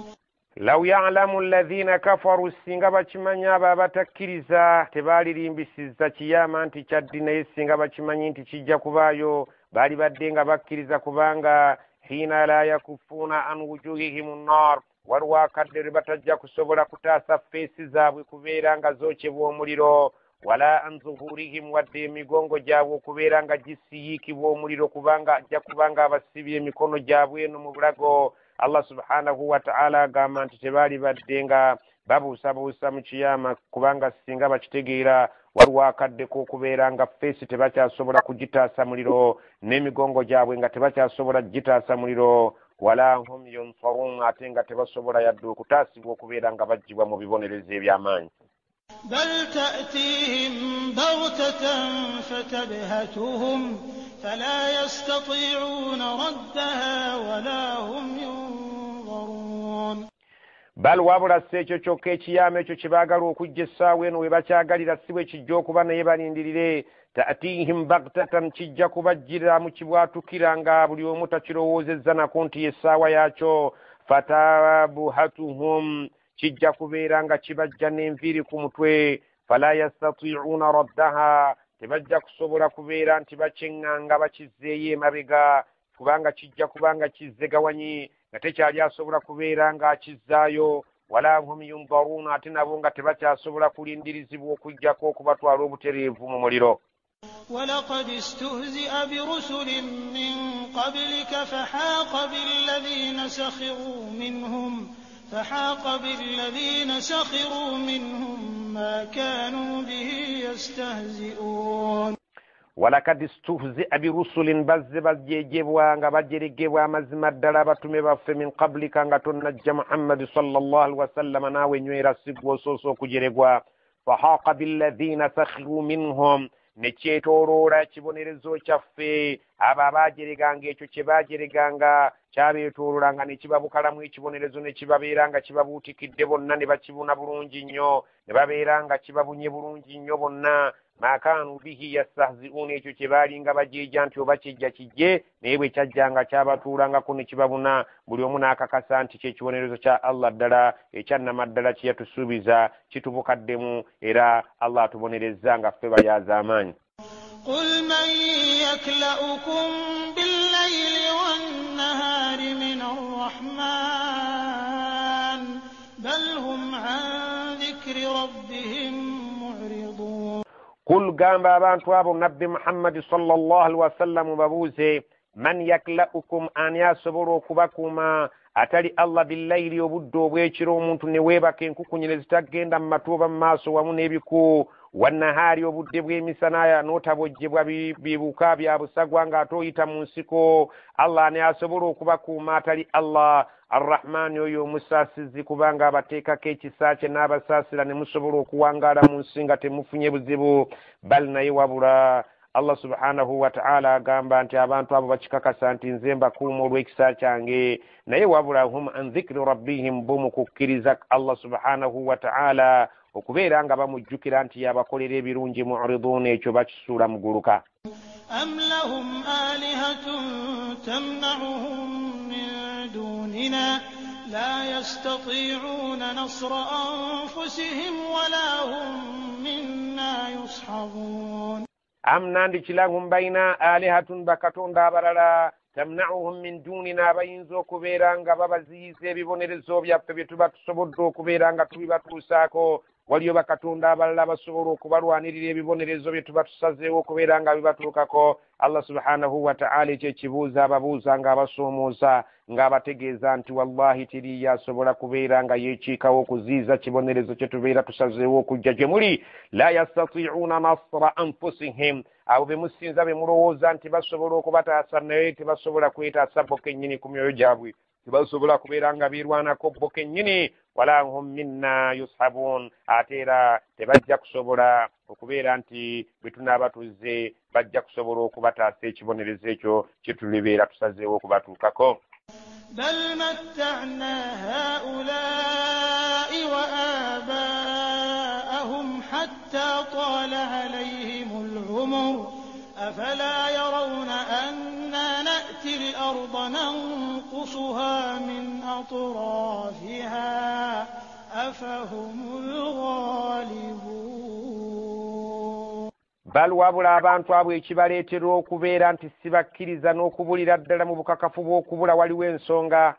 لو يعلم الذين كفروا, singa bakimanya abo abatakkiriza tebaalirimbisizza kiyama nti kyaddi, naye singa bakimanyi nti kijja kubaayo baali badde nga bakkiriza, kubanga hina la yakufuuna an wujuhihim nnar, waliwo akadde lwe batajja kusobola kutaasa feesi zaabwe kubeera nga zookyebwa omuliro, wala an zuhurihim, wadde emigongo gyabwe okubeera nga gisiyiikibwa omuliro, kubanga ajja kubanga abasibye emikono gyabwe eno mu bulago. Allah subhanahu wa ta'ala agamba nti tebaali badde nga babuusabuusa mu kiyama, kubanga singa bakitegeera waliwo akadde k'okubeera nga feesi tebakyasobola kugitaasa muliro, n'emigongo gyabwe nga tebakyasobola kugitaasa muliro, wala hum yunsarun, ate nga tebasobola yadde okutaasibwa okubeera nga baggyibwa mu bibonerezo eby'amaanyi. بل تأتيهم بغتة فتبهتهم فلا يستطيعون ردها ولا هم ينظرون. Bal wabula si ekyo kyokka, ekiyaama ekyo kye baagala okujja essaawa eno we bakyagalira si bwe kijja okuba, naye balindirire. Ta'tihim baghtatan, kijja kubajjira mu kibwatukira nga buli omu takirowoozezza nako nti essaawa yaakyo. Fatabuhatuhum, kijja kubeera nga kibajja n'enviiri ku mutwe. Fala yastati'uuna raddaha, tebajja kusobola kubeera nti bakyeŋŋanga bakizzeeyo emabega, kubanga kijja kubanga kizzegawanyi nga tekyali asobola kubeera ng'akizzaayo. Wala hum yunzaruuna, ate nabo nga tebakyasobola kulindirizibwa okujjako okubatwala obutereevu mu muliro. ولقد استهزئ برسل من قبلك فحاق بالذين سخروا منهم ما كانوا به يستهزئون. Walakad istuhzia birusulin, bazze bajejebwa nga bajeregebwa amazima ddala abatume baffe, min qablika, nga tonnajja Muhammadi sallallahu alaihi wasallama, naawe nywera sigwa osoose okujeregwa. Fahaqa billadhina sakhiru minhum, ne kyetooloola ekibonerezo kyaffe abo abaajereganga, ekyo kye baajereganga kyabeetooloolanga ne kibabukalamu ekibonerezo ne kibabeera nga kibabuutikidde bonna, ne bakibuna bulungi nnyo, ne babeera nga kibabunye bulungi nnyo bonna. Maakaanu bihi yastahzi'uuna, ekyo kye baalinga bajeeja nti oba kijja kijje, naye bwe kyajjanga kyabatuulangako ne kibabuna, buli omu n'akakasa nti kyekibonerezo kya Allah ddala ekyannamaddala kye yatusuubiza kitubukaddemu, era Allah atubonerezza nga ffe bayaaza amaanyi. Qul man yakla'ukum billayli wan-nahaari min ar-rahmaan bal hum an dhikri rabbihim mu'ridun. Kul, gamba abantu abo Nabbi Muhammadi sallallahu alaihi wasallam babuuze, man yakla'ukum, ani asobola okubakuuma atali Allah, billayli, obudde obw'ekiro omuntu ne weebaka enkukunyi ne zitagenda mu matu oba mu maaso wamu n'ebiku, wannahaari, obudde bw'emisana n'otabojjebwa bibuka bya busagwa ng'ate oyita mu nsiko. Allah ani asobola okubakuuma atali Allah Arrahmaani, oyo omusaasizi, kubanga abateekako ekisa kye n'abasaasira ne musobola okuwangaala mu nsi nga temufunye buzibu. Bal, naye wabula Allah subhanahu wa ta'ala agamba nti abantu abo bakikakasa nti nze mbakuuma olw'ekisa kyange, naye wabula hum an dhikri rabbihim, bo mu kukkiriza Allah subhanahu wa ta'ala okubeera nga bamujjukira nti yabakolera ebirungi, mu'riduuna, ekyo bakisuula muguluka. Am lahum alihatun tamna'uhum min dunina la yastati'una nasra anfusihim wala hum minna yushabun. Am, nandiki lahum, balina alihatun, bakatonda abalala, tamna'uhum min dunina, bayinza okubeera nga babaziyiza ebibonerezo byaffe bye tuba tusobodde okubeera nga tubibatuusaako. Waliyo bakatonda abalala basobola okubalwanirira ebibonerezo bye tuba tusazeewo okubeera nga bibatuukako. Allah subhanahu wa ta'ala ekyo ekibuuzo ababuuza ng'abasoomooza, ng'abategeeza nti wallahi teriyo asobola kubeera nga yeekiikawo okuziyiza kibonerezo kye tubeera tusazeewo okujja gye muli. La yastati'uuna nasra anfusihim, abo be musinza be mulowooza nti basobola okubataasa, naye tebasobola kwetaasa bo kennyini ku myoyo gyabwe, tebasobola kubeera nga beerwanako bo kennyini. Wala hum minna yushabun, ate era tebajja kusobola okubeera nti bwe tunaaba tuzze bajja kusobola okubataasa ekibonerezo ekyo kye tulibeera tusazeewo okubatuukako. Bal matta'na ha'ulaa'i wa aabaa'ahum hatta taala alayhimul umur afala yarawna anna na'ti al-arda nanqusuha min atrafiha afahumul ghalibun. Bal, wabula abantu abo ekibaleetera okubeera nti sibakkiriza n'okubulira ddala mu bukakafu bw'okubula, waliwo ensonga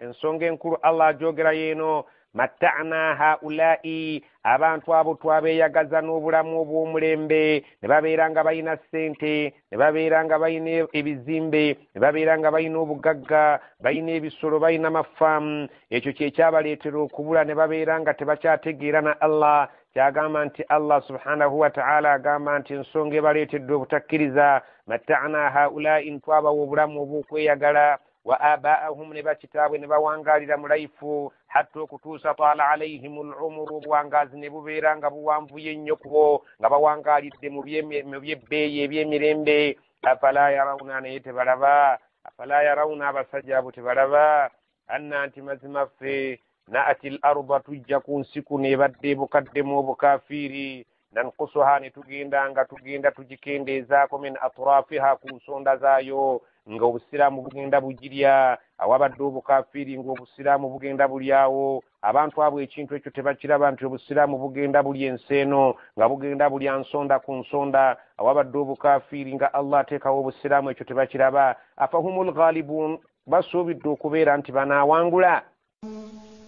enkulu Allah agyogera yeeno. Matta'na haula'i, abantu abo twabeeyagaza n'obulamu obw'omulembe, ne babeera nga balina ssente, ne babeera nga balina ebizimbe, ne babeera nga balina obugagga, balina ebisolo, balina mafaamu. Ekyo kye kyabaleetera okubula ne babeera nga tebakyategeera na Allah. Kyagamba nti Allah subhanahu wa ta'ala agamba nti ensonga ebaleetedde obutakkiriza, matta'na haula'i, ntwabawa obulamu obw'okweyagala, wa abaahum, ne bakitaabwe ne bawangaalira mu laifu, Hatta okutuusa taala alaihim lumuru, obuwangaazi ne bubeera nga buwanvuye nnyo kubo, nga bawangaalidde mu byebbeeyi eby'emirembe. Afala yarawuna, naye tebalaba. Afala yarawuna, abasajja abo tebalaba. Anna, nti mazima ffe naati l arda, tujja ku nsi kuno ebadde ebukaddemu obukafiiri, nankusuha, ne tugenda nga tugenda tugikendeezaako, min atrafiha, ku nsonda zaayo, nga obusiraamu bugenda bugirya. Awabadde obukafiiri nga obusiraamu bugenda bulyawo. Abantu abo ekintu ekyo tebakiraba nti obusiraamu bugenda bulya ensi eno, nga bugenda bulya nsonda ku nsonda. Awabadde obukafiiri nga Allah ateekawo obusiraamu, ekyo tebakiraba. Afahumu lghalibun, basuubidde okubeera nti banaawangula?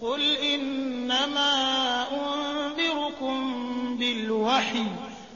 قل إنما أنذركم بالوحي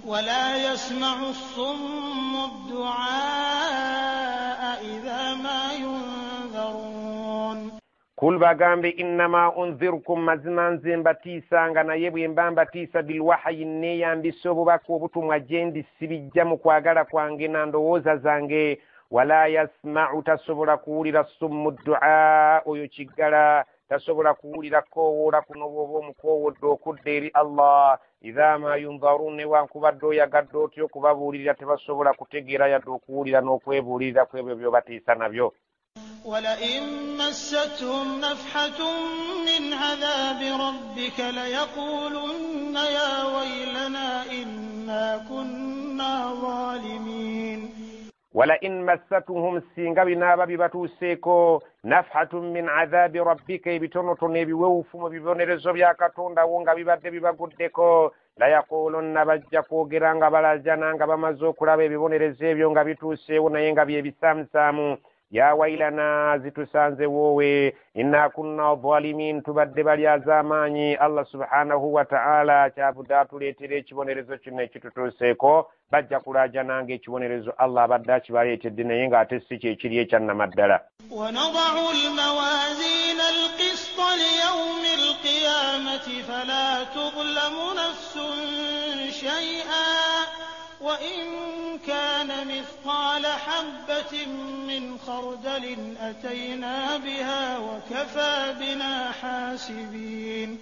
ولا يسمع الصم الدعاء إذا ما ينذرون. Kul, bagambe, innama unzirkum, mazima nze mbatiisanga, naye bwe mba mbatiisa, bilwahayi, neeyambisa obubaka obutumwa gye ndi, sibijja mu kwagala kwange na ndowooza zange. Wala yasmau, tasobola kuwulira, summu duaa, oyo kiggala tasobola kuwulira koowoola kuno bw'oba omukoowodde okudda eri Allah. Idha ma yunzarun, newankubadde oyagadde otya okubabuulirira, tebasobola kutegeera yadde okuwulira n'okwebuulirira ku ebyo by'obatiisa nabyo. ولئن مستهم نفحة من عذاب ربك ليقولن يا ويلنا إنا كنا ظالمين. Walain massatuhum, singa binaaba bibatuuseeko, nafhatun min adhabi rabbika, ebitonotono ebiwewufu mu bibonerezo bya Katonda wo nga bibadde bibaguddeko, layaqulunna, bajja kwogera nga balajana nga bamaze okulaba ebibonerezo ebyo nga bituuseewo, naye nga byebisamusaamu, ya wailana, zitusanze woowe, inna kunna zalimin, tubadde balyazaamaanyi. Allah subhanahu wa ta'ala kyavudde atuleetera ekibonerezo kino ekitutuuseeko. Bajja kulajana nga ekibonerezo Allah abadde akibaleetedde, naye ng'ate si kyekiri ekyannamaddala. ونضع الموازين القسط ليوم القيامة فلا تظلم نفس شيئا وإن كان مثقال حبة من خردل أتينا بها وكفى بنا حاسبين.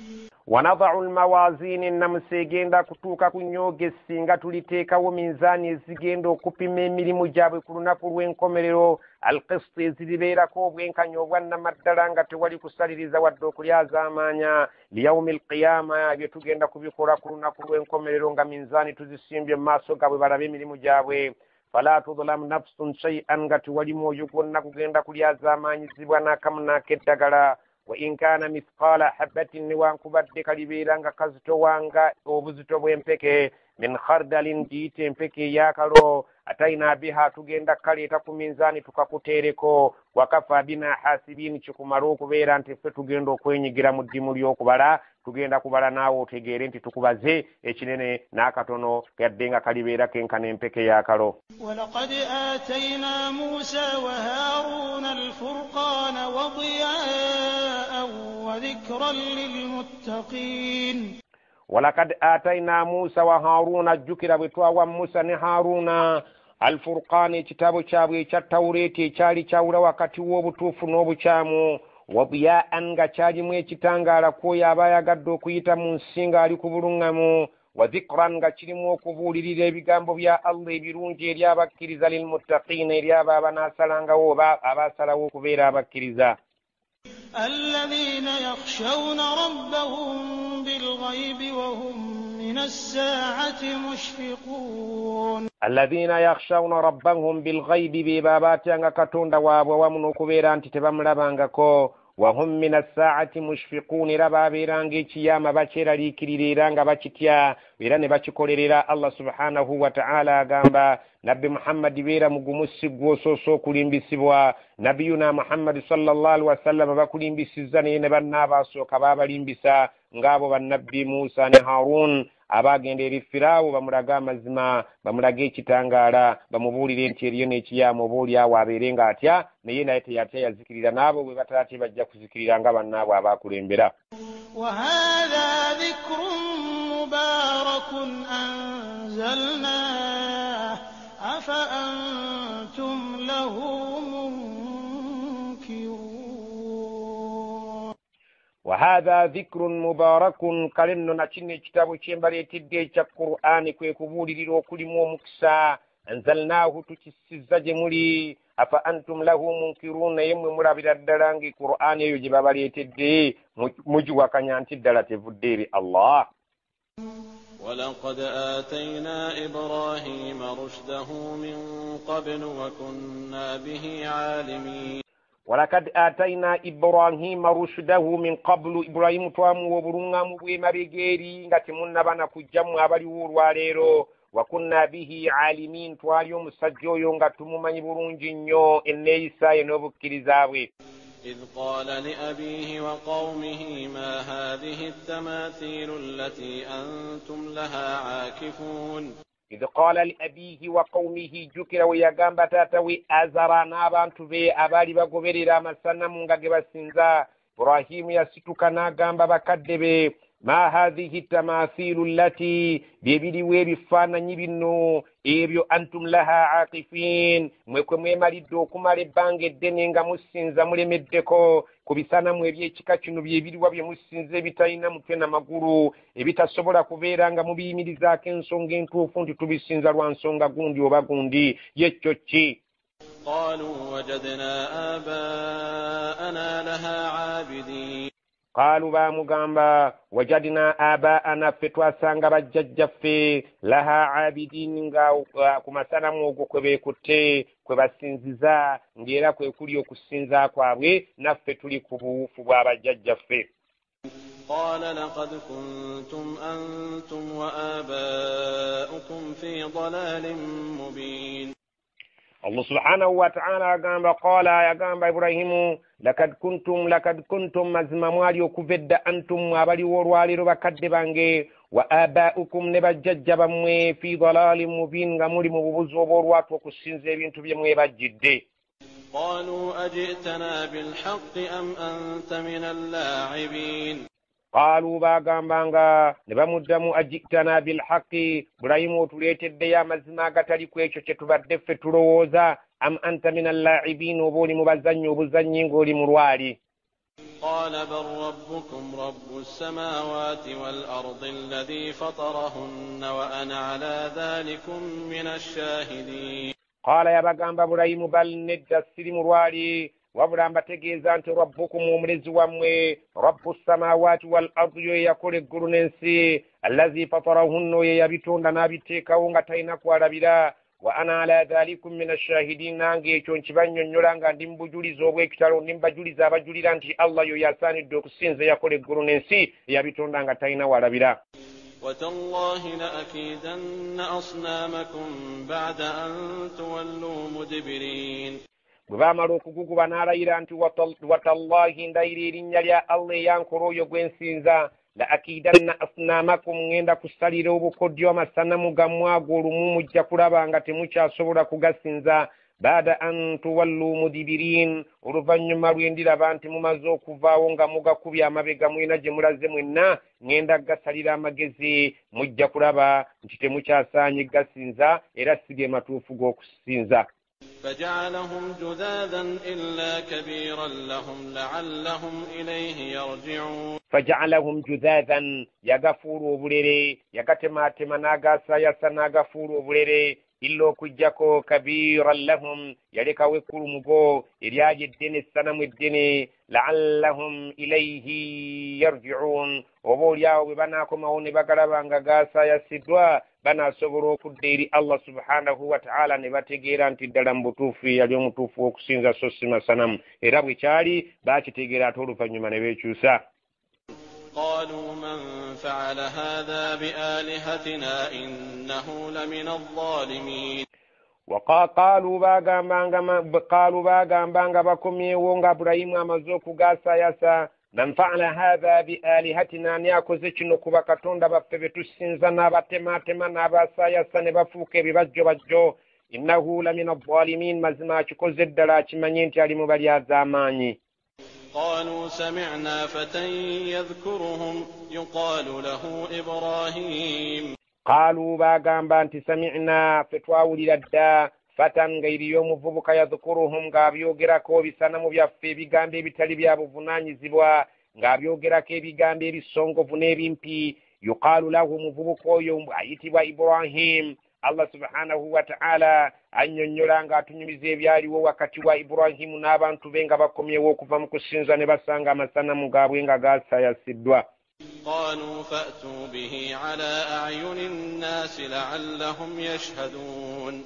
Wanadau lmawazini, ennamusa egenda kutuuka ku nyooge singa tuliteekawo minzaani ezigenda okupima emirimu gyabwe ku lunaku lw'enkomerero, alqisti, eziribeerako obwenkanya obwannamaddala nga tewali kusaliriza wadde okulyazaamaanya. Liyaumi alqiyama, ebyo tugenda kubikola ku lunaku lw'enkomerero nga minzaani tuzisimbye mu maaso gaabwe balabe emirimu gyabwe. Fala tudlamu nafsun shay'an, nga tewali mwoyo gwonna gugenda kulyazaamaanyizibwa n'akamu n'akeddagala. Wa in kana mithqala habbatin, newankubadde kalibeera nga kazitowanga obuzito bw'empeke, min khardalin, giyite empeke ey'akalo, ataina biha, tugenda kukaleeta ku minzaani tukakuteereko. Wakafa bina hasibin, kikumala okubeera nti ffe tugenda okwenyigira mu ddimu ly'okubala, tugenda kubala naawe otegeere nti tukubaze ekinene n'akatono, yadde nga kalibeera kenkana empeke y'akalo. ولقد آتينا موسى وهارون الفرقان وضياء وذكرا للمتقين. Walakad ataina Musa wa Haruna, jjukira bwe twawa Musa ne Haruna alfurqaani, ekitabo kyabwe ekya Tawureeti ekyali kyawula wakati w'obutuufu n'obukyamu, wadiyaan, nga kyalimu ekitangaala kwoyo aba ayagadde okuyita mu nsi ng'ali ku buluŋŋamu, wa dhikran, nga kirimu okubuulirira ebigambo bya Allah ebirungi eri abakkiriza, lilmuttaqiina, eri abo abanaasalangawo oba abaasalawo okubeera abakkiriza. الذين يخشون ربهم بالغيب وهم من الساعة مشفقون. Alladhina yakhshawna rabbahum bilghaibi, be baabatyanga Katonda waabwe wamu n'okubeera nti tebamulabangako, wahum min assaati mushfiquun, era baabeeranga ekiyama bakyeraliikirira era nga bakitya era ne bakikolerera. Allah subhanahu wa ta'ala agamba Nabbi Muhammadi, beera mugumu, si ggwe osoose okulimbisibwa. Nabiyuna Muhammadi sallallahu alaihi wasallama bakulimbisizza, naye ne banna abaasooka baabalimbisa, ng'abo bannabbi Musa ne Harun abaagenda eri Firaawo bamulage amazima, bamulage ekitangaala, bamubuulire nti eriyo n'ekiyama oba oliawo abeere ng'atya, naye teyatya, yazikirira. N'abo bwe bataatye bajja kuzikirira nga bannaabwe abaakulembera. وهذا ذكر مبارك أنزلناه أفأنتم له منكرون. Wa Wa hatha dhikrun mubarakun, kale nno na kino ekitabo kye mbaleetedde ekya Qur'ani kwe kubuulirira okulimu omukisa. Anzalnaahu, tukissizza gye muli. Afa antum lahu munkirun, naye mmwe mulabira ddala nga Qur'ani eyo gye babaleetedde mugiwakanya nti ddala tevudde eri Allah. ولقد آتينا إبراهيم رشده من قبل وكنا به عالمين. ولقد آتينا إبراهيم رشده من قبل, Ibrahimu twamuwa obulungamu bw'emabega eri nga temunnaba na kujjamu abaliwo olwaleero. Wakunna bihi alimin, twali omusajja oyo nga tumumanyi bulungi nnyo enneeyisa ye n'obukkiriza bwe. إذ قال لأبيه وقومه ما هذه التماثيل التي أنتم لها عاكفون. إذ قال لأبيه وقومه, jjukira we yagamba taata we Azara n'abantu be abaali bagoberera amasanamu nga ge basinza. Ibrahimu yasituka n'agamba bakadde be, ma hadhihi tamathilu allati, bye biriwo ebifaananyi bino ebyo, antum laha aqifin, mwe kwe mwemalidde okumala ebbanga eddene nga musinza mulemeddeko ku bisanamu eby'ekika kino, bye biriwa bye musinza ebitalina mutwe na magulu, ebitasobola kubeera nga mubiyimirizaako ensonga entuufu nti tubisinza lwa nsonga gundi oba gundi. Ye kyo ki? قالوا وجدنا آباءنا لها عابدين. Qaalu, baamugamba, wajadna abaana, ffe twasanga bajjajjaffe, laha abidin, nga ku masanamu ogwo kwe beekutte kwe basinziza, ng'era kwe kuli okusinza kwabwe, naffe tuli ku buwufu bwa bajjajjaffe. قال لقد كنتم أنتم وآباؤكم في ضلال مبين. Allah subhanahu wa ta'ala agamba, qala, yagamba Ibrahimu, lakad kuntum, lakad kuntum, mazima mwali okuva edda, antum, abaliwo olwaleero bakadde bange, wa abaukum, ne bajjajja bammwe, fi dalalin mubin, nga muli mu bubuzi obw'olwatu okusinza ebintu bye mwebajjidde. قالوا أجئتنا بالحق أم أنت من اللاعبين. Qaalu, baagambanga ne bamuddamu, ajitana bilhaqi, Burayimu otuleeteddeyo amazima agatali ku ekyo kye tubadde ffe tulowooza, am anta min allaibin, oba oli mu bazannyi obuzannyi ng'oli mu lwali. قال بل ربكم رب السماوات والأرض الذي فطرهن وأنا على ذلكم من الشاهدين. Qaala, yabagamba Burayimu, bal, nedda, siri mu lwali, wabula mbategeeza nti rabbukum, omulezi wammwe, rabbu samawaati wal ardi, yo yakola eggulu n'ensi, allazi fatarahunna, oyo yabitonda n'abiteekawo nga talina kwalabira, wa ana ala dhalikum min ashahidin, nange ekyo nkibannyonnyola nga ndi mu bujulizi obw'ekitalo, ndi mubajulizi abajulira nti Allah yo yasaanidde okusinza, yakola eggulu n'ensi, yabitonda nga talina walabira. وتالله لأكيدن أصنامكم بعد أن تولوا مدبرين. Bwe baamala okuguguba n'alayira nti watallahi, ndayira erinnya lya Allah eyankola oyo gwe nsinza, la akiidanna asnaamakum, ŋŋenda kusalira obukodyo amasanamu gammwe ago olumu mujja kulaba nga temukyasobola kugasinza, baada an tuwallu mudibirin, oluvannyuma lwe ndiraba nti mumaze okuvaawo nga mugakubye amabega mulina gye mulaze mwenna, ŋŋenda gasalira amagezi, mujja kulaba nti temukyasaanye gasinza era si ge matuufu g'okusinza. فجعلهم جذاذا إلا كبيرا لهم لعلهم إليه يرجعون. Fajaalahum judhathan, yagafuula obulere, yagatematema n'agasaayasa n'agafuula obulere, illa, okuggyako, kabiran lahum, yalekawo ekkulu mugo eryali eddene, essanamu eddene, laallahum ilaihi yarjiun, oba oliawo bwe banaakomawo ne bagalaba nga gasaayasiddwa banaasobola okudda eri Allah subhanahu wa ta'ala ne bategeera nti ddala mu butuufu yali omutuufu okusinza so si masanamu. Era bwe kyali baakitegeera ate oluvannyuma ne beekyusa. قالوا من فعل هذا بآلهتنا إنه لمن الظالمين. Qaalu, bagambanga bakomyewo nga Iburahimu amaze okugaasayasa, man faala hatha bi alihatina, ani akoze kino ku bakatonda baffe be tusinza n'abatematema n'abaasayasa ne bafuuka ebibajjobajjo, innahu lamina alzalimin, mazima akikoze ddala akimanye nti ali mu balyazaamaanyi. قالوا سمعنا فتى يذكرهم يقال له إبراهيم. Qaalu, bagamba nti sami'na, ffe twawulira dda, fatan, nga eriyo omuvubuka, yadhukuruhum, ng'abyogerako bisanamu byaffe ebigambo ebitali bya buvunaanyizibwa, ng'abyogerako ebigambo ebisongovu n'ebimpi. Yuqaalu lahu, omuvubuka oyo ayitibwa Ibrahim. Allah subhanahu wa ta'ala annyonnyola ng'atunyumiza ebyaliwo wakati wa Ibrahimu n'abantu be nga bakomyewo okuva mu kusinza ne basanga amasanamu gaabwe nga gaasayasiddwa. قالوا فأتوا به على أعين الناس لعلهم يشهدون.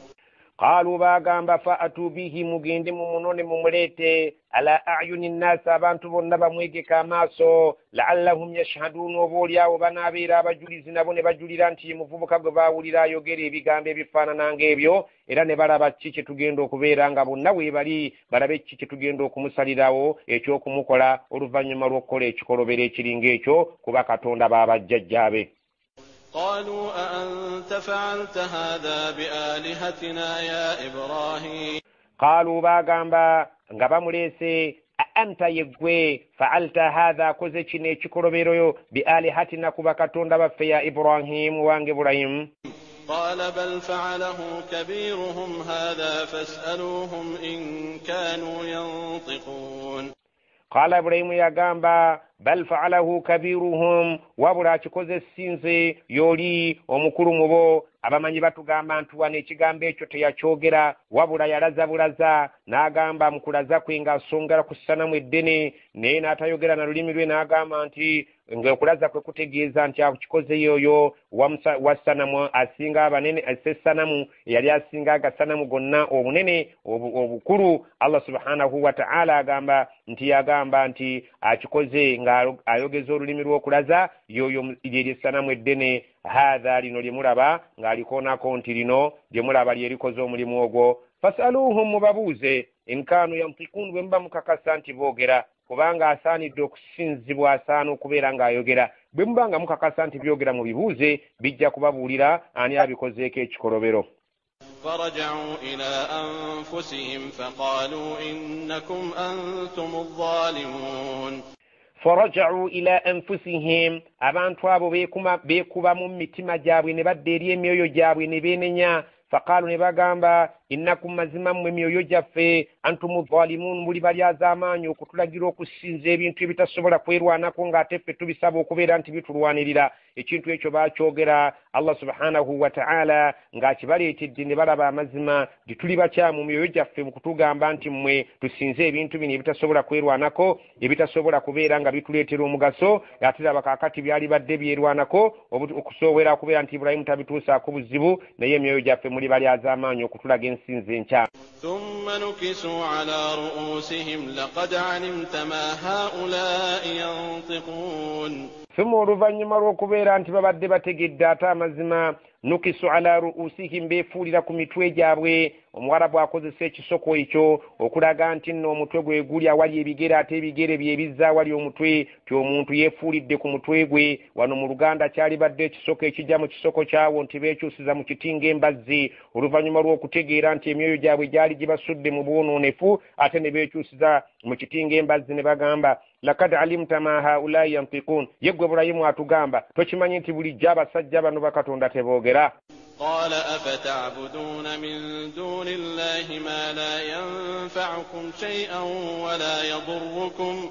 قالوا bagamba fa'atu bihi, mugende mumunone mumuleete, ala a'yuni nnaasi, abantu bonna bamwegeka amaaso, la'allahum yashhaduun, oba oliawo banaabeera abajulizi nabo ne bajulira nti ye muvubuka gwe baawulira ayogera ebigambo ebifaanana ng'ebyo, era ne balaba ki kye tugenda okubeera nga bonna weebali balabe ki kye tugenda okumusalirawo eky'okumukola oluvannyuma lw'okukola ekikolobero ekiringa ekyo kuba Katonda baabajjajjaabe. قالوا أأنت فعلت هذا بآلهتنا يا إبراهيم. قالوا bagamba nga bamuleese, anta yeggwe, fa'alta hadha, akoze kino ekikolobero, bialihatina, kuba Katonda baffe, ya Ibrahimu wange Ibrahimu. قال بل فعله كبيرهم هذا فاسألوهم إن كانوا ينطقون. قال Ibrahimu yagamba bal fa'alahu kabiruhum, wabula akikoze sinze yoli omukulu mu bo. Abamanyi batugamba nti wano ekigambo ekyo teyakyogera, wabula yalaza bulaza n'agamba mu kulaza kwe ng'asongera ku ssanamu eddene, naye n'atayogera na lulimi lwe, n'agamba nti ng'okulaza kwe kutegeeza nti akikoze yoyo wa ssanamu asinga abanene, essanamu eyali asinga agasanamu gonna obunene obukulu. Allah subhanahu wa ta'ala agamba nti yagamba nti akikoze ng'ayogeza olulimi lw'okulaza yoyo lyeri essanamu eddene, haadha, lino lye mulaba ng'alikoonako nti lino lye mulaba lye likoze omulimu ogwo. Fasaluhum, mubabuuze, inkaanu yantiquun, bwe muba mukakasa nti boogera, kubanga asaanidde okusinzibwa, asaana okubeera ng'ayogera. Bwe muba nga mukakasa nti byogera mubibuuze, bijja kubabuulira ani abikozeeko ekikolobero. فرجعوا إلى أنفسهم فقالوا إنكم أنتم الظالمون. فرجعوا إلى أنفسهم, abantu abo beekuba mu mitima gyabwe ne badda eri emyoyo gyabwe ne beenenya. Faqaalu, ne bagamba, innakum, mazima mmwe emyoyo gyaffe, antumu zalimuun, muli balyazaamaanyi okutulagira okusinza ebintu ebitasobola kwerwanako ng'ate ffe tubisaba okubeera nti bitulwanirira. Ekintu ekyo baakyogera Allah subhanahu wa ta'ala ng'akibaleetedde ne balaba amazima nti tuli bakyamu myoyo gyaffe mu kutugamba nti mmwe tusinze ebintu bino ebitasobola kwerwanako, ebitasobola kubeera nga bituleetera omugaso, ate laba kaakati byali badde byerwanako okusoowera okubeera nti Ibrahimu tabituusaako buzibu, naye emyoyo gyaffe muli balyazaamaanyi okutulaga ensinza enkyamu. ثم نكسوا على رؤوسهم لقد علمت ما هؤلاء ينطقون. ثم oluvannyuma lw'okubeera nti babadde bategedde ate amazima, nukisu ala ru'usihim, beefuulira ku mitwe gyabwe. Omuwarabu akozesa ekisoko ekyo okulaga nti nno omutwe gwe guli awali ebigere, ate ebigere bye bizza awali omutwe, ti omuntu yeefuulidde ku mutwe gwe. Wano mu Luganda kyalibadde ekisoko ekijja mu kisoko kyawo nti beekyusiza mu kiti ng'embazzi, oluvannyuma lw'okutegeera nti emyoyo gyabwe gyali gibasudde mu bwonoonefu, ate ne beekyusiza mu kiti ng'embazzi ne bagamba lakad alimta ma haulai yantiqun. Ye ggwe Ibulayimu atugamba tokimanyi nti bulijjo abasajja bano bakatonda teboogera. قال أفتعبدون من دون الله ما لا ينفعكم شيئا ولا يضركم.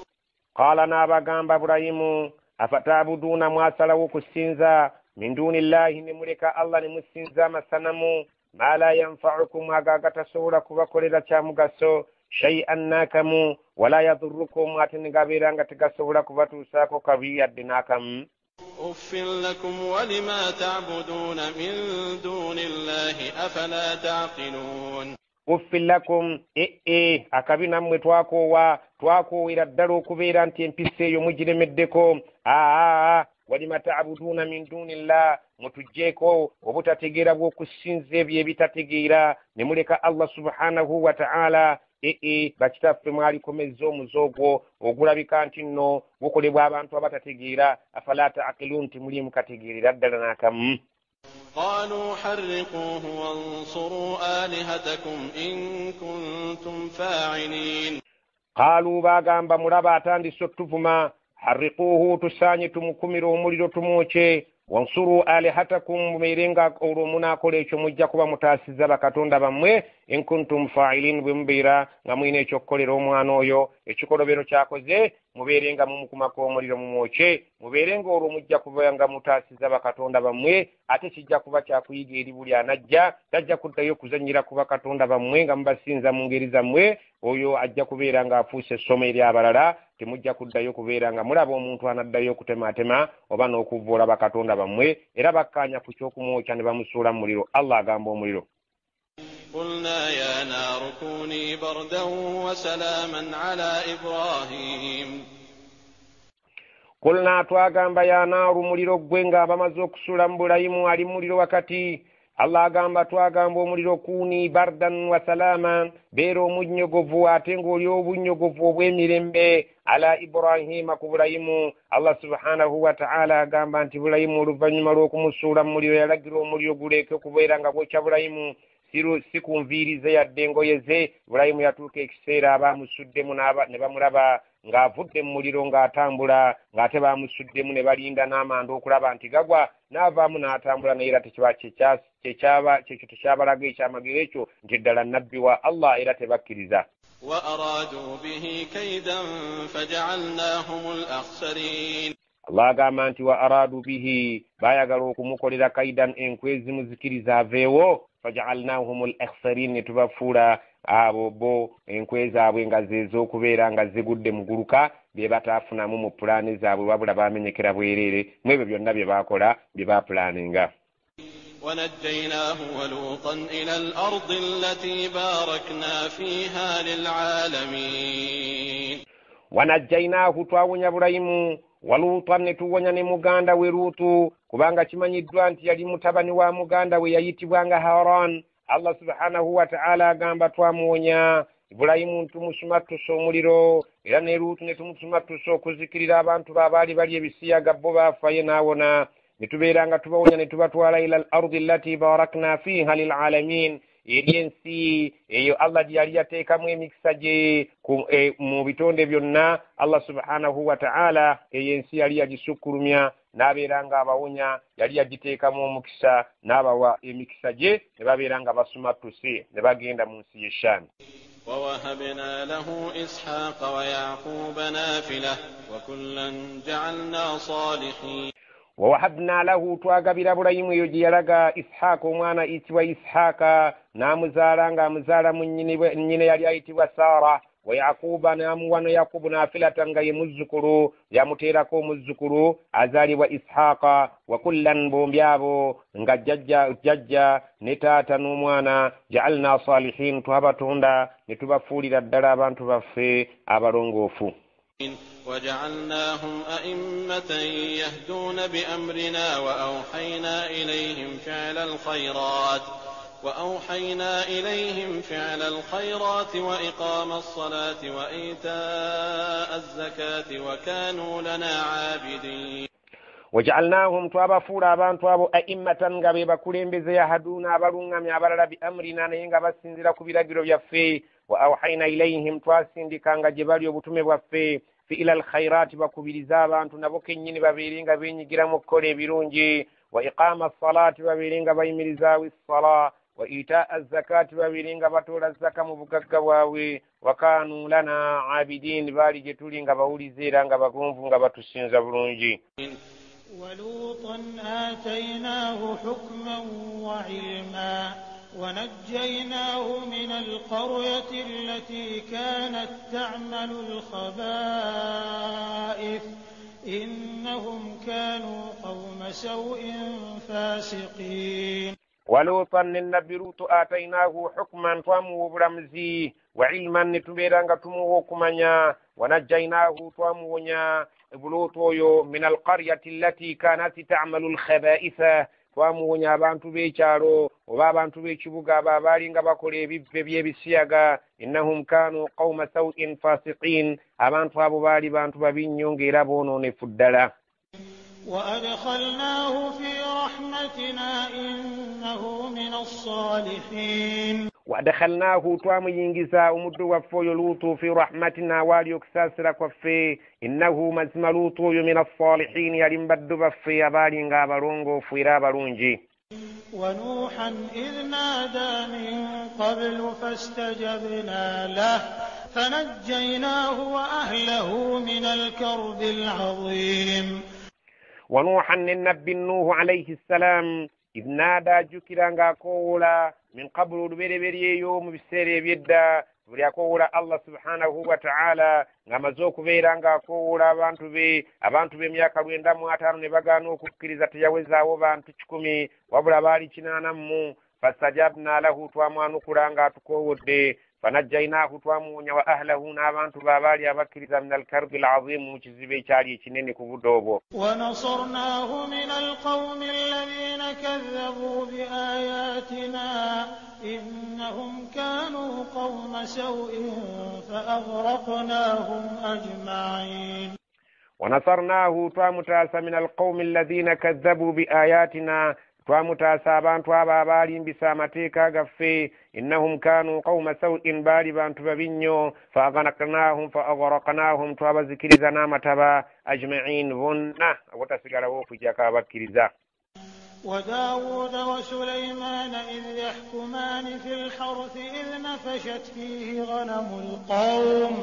قال n'abagamba Ibulayimu afata'buduna, mwasalawo okusinza, min duni llahi, ne muleka Allah ne musinza amasanamu, ma la yanfa'ukum, ago agatasobola kubakolera kya mugaso, shay'an n'akamu, wala yadurrukum, ate ne gabeera nga tegasobola kubatuusaako kabi yadde n'akamu. أف لكم ولما تعبدون من دون الله أفلا تعقلون. أف لكم, akabi nammwe twakoowa, twakoowera ddala okubeera nti empisa eyo mugiremeddeko. Walima ta'buduuna min duni llah, mutuggyeko obutategeera bw'okusinza ebyo ebitategeera ne muleka Allah subhanahu wa ta'ala. Bakitaffe mwalikomezza omuze ogwo ogulabika nti nno gukolebwa abantu abatategeera. Afala ta'qiluun, timuli mukategeerera ddala n'akamu. قالوا حرقوه وانصروا آلهتكم إن كنتم فاعلين. قالوا bagamba mulaba atandise otuvuma, harriquuhu, tusaanye tumukumire omuliro tumwokye, wansuru alihatakum, mubeere nga olwo munaakola ekyo mujja kuba mutaasizza bakatonda bammwe, in kuntum fa'ilin, bwe mubeera nga mulina ekyokukolera omwana oyo ekikolobero kyakoze Mubeere nga mumukumako omuliro mumwokye, mubeere nga olwo mujja kuba nga mutaasiza bakatonda bammwe, ate kijja kuba kyakuyiga eri buli anajja, tajja kuddayo okuzannyira ku bakatonda bammwe nga mubasinza mu ngeri zammwe. Oyo ajja kubeera ng'afuuse essomo eri abalala, temujja kuddayo kubeera nga mulaba omuntu anaddayo okutemaatema oba n'okuvvoola bakatonda bammwe. Era bakkaanya ku ky'okumwokya ne bamusuula mu muliro. Allah agamba omuliro, قلنا يا نار كوني بردا وسلاما على إبراهيم. Kulna twagamba ya naaru muliro ggwe nga bamaze okusuula mu Bulayimu ali muliro wakati. Allah agamba twagamba omuliro kuuni bardan wa salama, beera omunnyogovu ate ng'oli obunnyogovu obw'emirembe ala Ibrahima ku Bulayimu. Allah subhanahu wa ta'ala agamba nti Bulayimu oluvannyuma lw'okumusuula mu muliro yalagira omuliro guleke okubeera nga gwokya Bulayimu, si ku nviiri ze yadde engoye ze. Bulayimu yatuuka ekiseera abaamusuddemu ne bamulaba ng'avudde mu muliro ng'atambula, ng'ate baamusuddemu ne balinda n'amanda okulaba nti gagwa, n'avaamu n'atambula, naye era kyekyo tekyabalaga ekyamagero ekyo nti ddala nabbi wa Allah, era tebakkiriza. وأرادوا به كيدا فجعلناهم الأخسرين. Allah agamba nti wa aradu bihi, baayagala okumukolera kaidan, enkwe ezimuzikiriza aveewo, faja'alnahum al-akhsarin, ne tubafuula abo bo enkwe zaabwe nga z'ez'okubeera nga zigudde muguluka, bye bataafunamu mu pulaani zaabwe, wabula baamenyekera bwereere mu ebyo byonna bye baakola bye baapulaaninga. ونجيناه ولوطا إلى الأرض التي باركنا فيها للعالمين. Wanajjainaahu, twawonya Bulayimu, waluutan ne tuwonya ne muganda we Luutu, kubanga kimanyiddwa nti yali mutabani wa muganda we yayitibwanga Haran. Allah subhanahu wa ta'ala agamba twamuwonya Ibulayimu tumusumattusa omuliro, era ne Luutu ne tumusumattusa okuzikirira abantu babaali bali ebisiyaga, bo baafa ye n'awona. Ne tubeera nga tubawonya ne tubatwala ila al ardi allati barakna fiha lilalamin, eri ensi eyo Allah gye yali yateekamu emikisa gye mu bitonde byonna. Allah subhanahu wa ta'ala eyo ensi yali yagisukkulumya n'abeera nga abawonya, yali yagiteekamu omukisa n'abawa emikisa gye, ne babeera nga basumattuse ne bagenda mu nsi y'e Shaami. ووهبنا له إسحاق ويعقوب نافلة وكلا جعلنا صالحين. Wawahabna lahu, twagabira Bulayimu eyo gye yalaga Ishaaka omwana ayitibwa Ishaaka, n'amuzaala ng'amuzaala mu nnyina yali ayitibwa Saara. Wa Yakuba n'amuwa ne Yakubu naafilata nga ye muzzukulu, yamuteerako omuzzukulu azaalibwa Ishaaka. Wa kullan, bombi abo nga jjajja ne taata n'omwana, ja'alna salihin, twabatonda ne tubafuulira ddala abantu baffe abalongoofu. وجعلناهم أئمة يهدون بأمرنا وأوحينا إليهم فعل الخيرات وإقام الصلاة وإيتاء الزكاة وكانوا لنا عابدين. وجعلناهم twabafuula abantu abo a'immatan nga be bakulembeze, yahaduuna abalungamya abalala, bi amrina, naye nga basinzira ku biragiro byaffe. Wa awhayna ilayhim, twasindikanga gye bali obutume bwaffe, fi ila alkhairati, bakubiriza abantu nabo kennyini babeere nga beenyigiramu okukola ebirungi. Wa iqama assalati, babeere nga bayimirizaawo essala. Wa itaa azzakati, babeere nga batoola zaka mu bugagga bwabwe. Wa kaanu lana abidin, baali gye tuli nga bawulize era nga bagonvu nga batusinza bulungi. ولوطا آتيناه حكما وعلما ونجيناه من القرية التي كانت تعمل الخبائث إنهم كانوا قوم سوء فاسقين. ولوطا النبي لوط آتيناه حكما twamuwa obulamuzi, wa ilman, ne tubeera nga tumuwa okumanya. Wanajjainaahu, twamuwonya Luutu oyo, min alqaryati allati kanat ta'malu alkhaba'itha, twamuwonya abantu b'ekyalo oba abantu b'ekibuga abo abaali nga bakola ebivve by'ebisiyaga. Innahum kanu qawma sawin fasiqin, abantu abo baali bantu babi nnyo ng'era boonoonefu ddala. وأدخلناه في رحمتنا إنه من الصالحين. وأدخلناه twamuyingiza omuddu waffe oyo Luutu, fi rahmatina, waali okusaasira kwaffe. Innahu, mazima Luutu oyo, min assalihin, yali mu baddu baffe abaali nga abalongoofu era abalungi. ونوحا إذ نادى من قبل فاستجبنا له فنجيناه وأهله من الكرب العظيم. ونوحا النبي نوح عليه السلام إذ نادى jjukira ng'akoowoola min qabulu olubereberye eyo mu biseera eby'edda buli akoowoola Allah subhanahu wa ta'ala ng'amaze okubeera ng'akoowoola abantu be emyaka 95 ne bagaana okukkiriza teyawezaawo bantu 100 wabula baali 80 fastajabna lahu twamwanukula ng'atukoowodde fanajjaynaahu twamuwonya wa ahlahu n'abantu be abaali abakkiriza min alkarbi alazimu mu kizibu ekyali ekinene ku budde obwo. ونصرناه من القوم الذين كذبوا بآياتنا إنهم كانوا قوم سوء فأغرقناهم أجمعين. ونصرناه twamutaasa min alqawmi alladhina kadhabu biayatina twamutaasa abantu abo abaalimbisa amateeka gaffe innahum kanu qawma sawin baali bantu babi nnyo faaghraqnahum twabazikiriza n'amataba ajma'in bonna awatasigalawo okujjako abakkiriza. وداود وسليمان إذ يحكمان في الحرث إذ نفشت فيه غنم القوم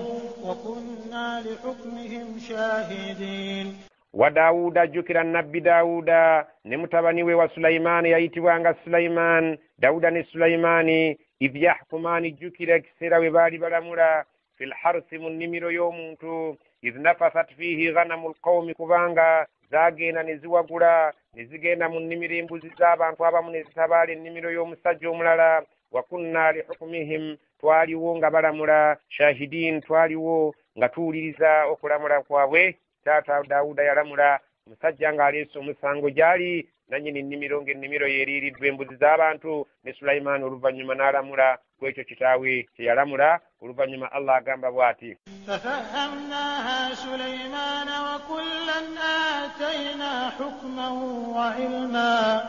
وكنا لحكمهم شاهدين. وداود jjukira nabbi Dawuda ne mutabani we wa Sulaimaani yayitibwanga Sulaiman Dawuda ne Sulaimaani idh yahkumaani jjukira ekiseera we baali balamula fil harsi mu nnimiro y'omuntu idh nafasat fiihi ghanamu lqawmi kubanga zaagenda ne ziwagula ne zigenda mu nnimiro embuzi z'abantu abamu ne zitabaala ennimiro y'omusajja omulala wa kunna lihukmihim twaliwo nga balamula shahidin twaliwo nga tuwuliriza okulamula kwabwe. Taata Dawuda yalamula omusajja ng'aleese omusango gy'ali nannyini nnimiro ng'ennimiro yeeriiriddwa embuzi z'abantu ne Sulaimaani oluvannyuma n'alamula ku ekyo kitaawe kye yalamula. Oluvannyuma Allah agamba bw'ati ففهمناها سليمان وكلا آتينا حكما وعلما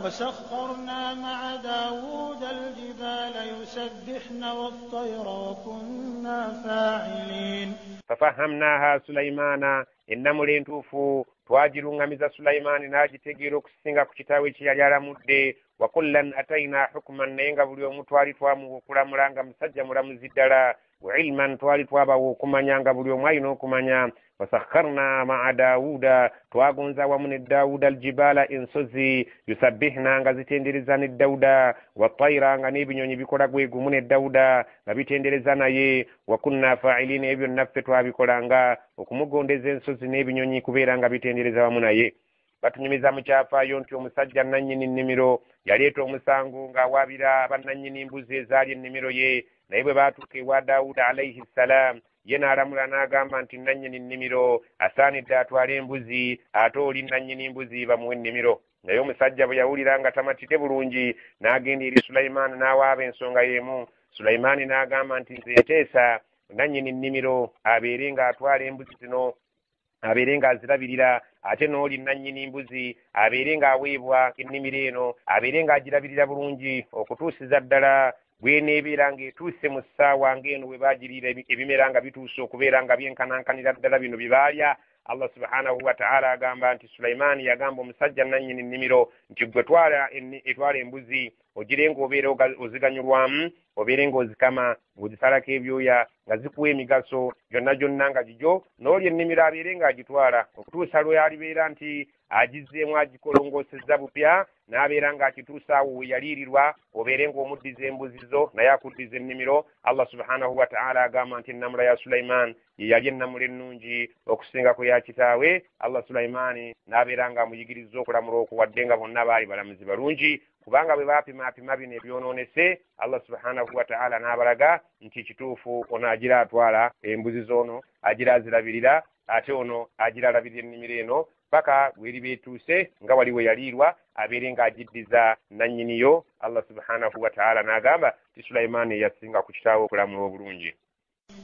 وسخرنا مع داود الجبال يسبحن والطير وكنا فاعلين. ففهمناها سليمان ennamula entuufu twagiruŋŋamiza Sulaimaani n'agitegeera okusinga ku kitaawe kye yali alamudde wa kullan ataina hukman naye nga buli omu twali twamuwa okulamula nga musajja mulamuzi ddala wa ilman twali twabawa okumanya nga buli omu alina okumanya wasakharna maa Dawuda twagonza wamu ne Dawuda aljibaala ensozi yusabbihna nga zitendereza ne Dawuda watayira nga n'ebinyonyi bikola gwe gumu ne Dawuda nga bitendereza naye wa kunna fa'ilina ebyo naffe twabikolanga okumugondeza ensozi n'ebinyonyi kubeera nga bitendereza wamu naye. Batunyumiza mu kyafaayo nti omusajja nannyini nnimiro yaleeta omusango ng'awaabira bannannyini mbuzi ezaali ennimiro ye naye bwe baatuuka ewa Dawuda alayhi ssalam ye n'alamula n'agamba nti nannyini nnimiro asaanidde atwale embuzi ate oli nannyini mbuzi bamuwe ennimiro. Naye omusajja bwe yawulira nga tamatidde bulungi n'agenda eri Sulaimaani n'awaaba ensonga y'emu. Sulaimaani n'agamba nti nze nteesa nannyini nnimiro abeere ng'atwala embuzi zino abeere ng'azirabirira ate n'oli nannyini mbuzi abeere ng'aweebwa ennimiro eno abeere ng'agirabirira bulungi okutuusiza ddala bw'eneebeera ng'etuuse mu ssaawa ng'eno we baagiriira ebimera nga bituuse okubeera nga byenkanankanira ddala bino bye baalya. Allah subhanahu wa ta'ala agamba nti Sulaimaani yagamba omusajja nannyini nnimiro nti gwe twala embuzi ogire ng'obeera oziganyulwamu obeere ng'ozikama ng'ozisalako ebyoya nga zikuwa emigaso gyonna gyonna nga gigyo n'oli ennimiro abeere ng'agitwala okutuusa lwe alibeera nti agizzeemu agikolongoosezza bupya n'abeera ng'akituusa awo we yaliirirwa obeere ng'omuddiza embuzi zo naye akuddiza ennimiro. Allah subhanahu wa ta'ala agamba nti ennamula ya Sulaiman ye yali ennamula ennungi okusinga ku ya kitaawe. Allah Sulaimaani n'abeera ng'amuyigiriza okulamula okuwadde nga bonna baali balamuzi balungi kubanga bwe baapimaapima bino ebyonoonese Allah subhanahu wa ta'ala n'abalaga nti kituufu ono agira atwala embuzi z'ono agira azirabirira ate ono agira alabirira ennimiro eno paka bweriba etuuse nga wali we yaliirwa abeere ng'agiddiza nannyiniyo. Allah subhanahu wa ta'ala n'agamba ti Sulaimaani yasinga ku kitaawe okulamula obulungi.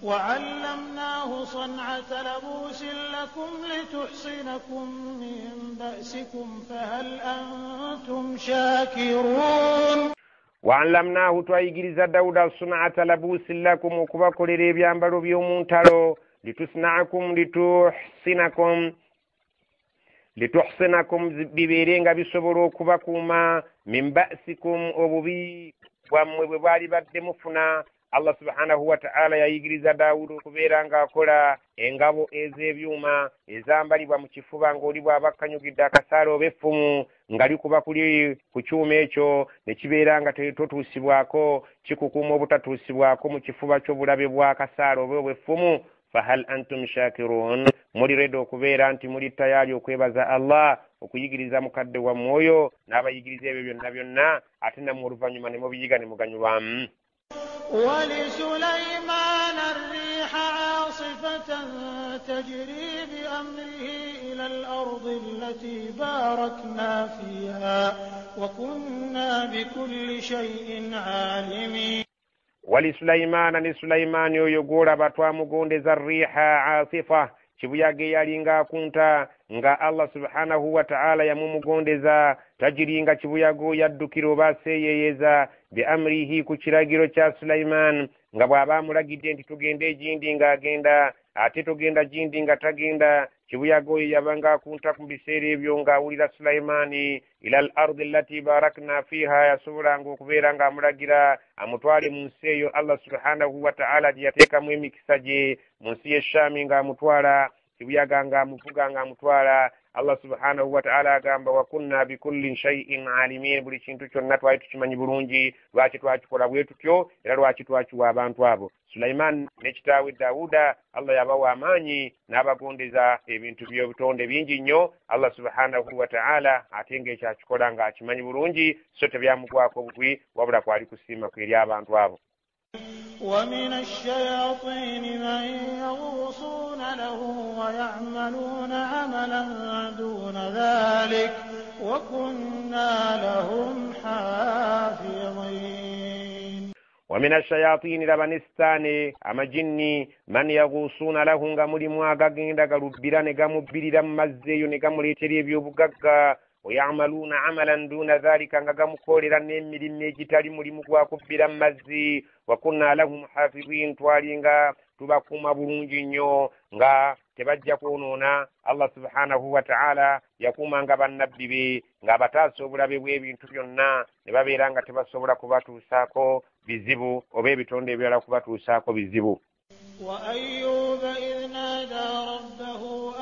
وعلمناه صنعة لبوس لكم لتحصنكم من بأسكم فهل أنتم شاكرون. وعلمناه twayigiriza Dawuda صنعة لبوس لكم okubakolera ebyambalo by'omu ntalo litusnakum lituhsinakum bibeere nga bisobola okubakuuma min ba'sikum obubi bwammwe bwe bwali badde mufuna. Allah subhanahu wa ta'ala yayigiriza Dawudu okubeera ng'akola engabo ez'ebyuma ezambalibwa mu kifuba ng'oli bw'aba akkanyugidde akasaale oba effumu nga likuba kuli ku kyuma ekyo ne kibeera nga totuusibwako, kikukuuma obutatuusibwako mu kifuba ky'obulabe bw'akasaale oba obw'effumu. Fahal antum shakirun, muli ready okubeera nti muli tayari okwebaza Allah okuyigiriza mukadde wa mwoyo n'abayigiriza ebyo byonna byonna, ate nammwe oluvannyuma ne mubiyiga ne muganyulwamu. ولسليمان الريح عاصفة تجري بأمره إلى الأرض التي باركنا فيها وكنا بكل شيء عالمين. ولسليمان لسليمان yoyo batwamugondeza riha asifa, kibuyaga eyalinga akunta nga Allah subhanahu wa ta'ala yamumugondeza, tajiringa kibuyaga yaddukira oba aseeyeeyeza bi amrihi ku kiragiro kya Sulaiman, nga bw'aba amulagidde nti tugende egindi ng'agenda, ate tugenda gindi nga tagenda. Kibuyaga oyo yabanga akunta ku biseera ebyo ng'awulira Sulaimani ila al ardi allati barakna fiha, yasobolanga okubeera ng'amulagira amutwale mu nsi eyo Allah subhanahu wa ta'ala gye yateekamu emikisa gye, mu nsi y'e Shami ng'amutwala, kibuyaga ng'amuvuga ng'amutwala. Allah subhanahu wa ta'ala agamba wa kunna bikulli shay'in alimin, buli kintu kyonna twali tukimanyi bulungi, lwaki twakikola bwe tutyo era lwaki twakiwa abantu abo. Sulaiman ne kitaawe Dawuda Allah yabawa amaanyi n'abagondeza ebintu by'obutonde bingi nnyo. Allah subhanahu wa ta'ala ate ng'ekyakikola ng'akimanyi bulungi, so tebyamugwako bugwi, wabula kwali kusiima kwe eri abantu abo. ومن الشياطين من يغوصون له ويعملون عملا دون ذلك وكنا لهم حافظين. ومن الشياطين لبنستان amajinni man yaghusuna lahu, nga mulimu agagenda galubbira ne gamubbirira mu mazzi eyo ne gamuleetera ebyobugagga. Wayamaluna amalan duna dhalika, nga gamukolera n'emirimu egitali mulimu gwa kubbira mu mazzi. Wa kunna lahum hafidhin, twalinga tubakuuma bulungi nnyo nga tebajja kwonoona. Allah subhanahu wa ta'ala yakuumanga bannabbi be ng'abataasa obulabe bw'ebintu byonna, ne babeera nga tebasobola kubatuusaako bizibu oba ebitonde ebirala kubatuusaako bizibu. وأيوب إذ نادى ربه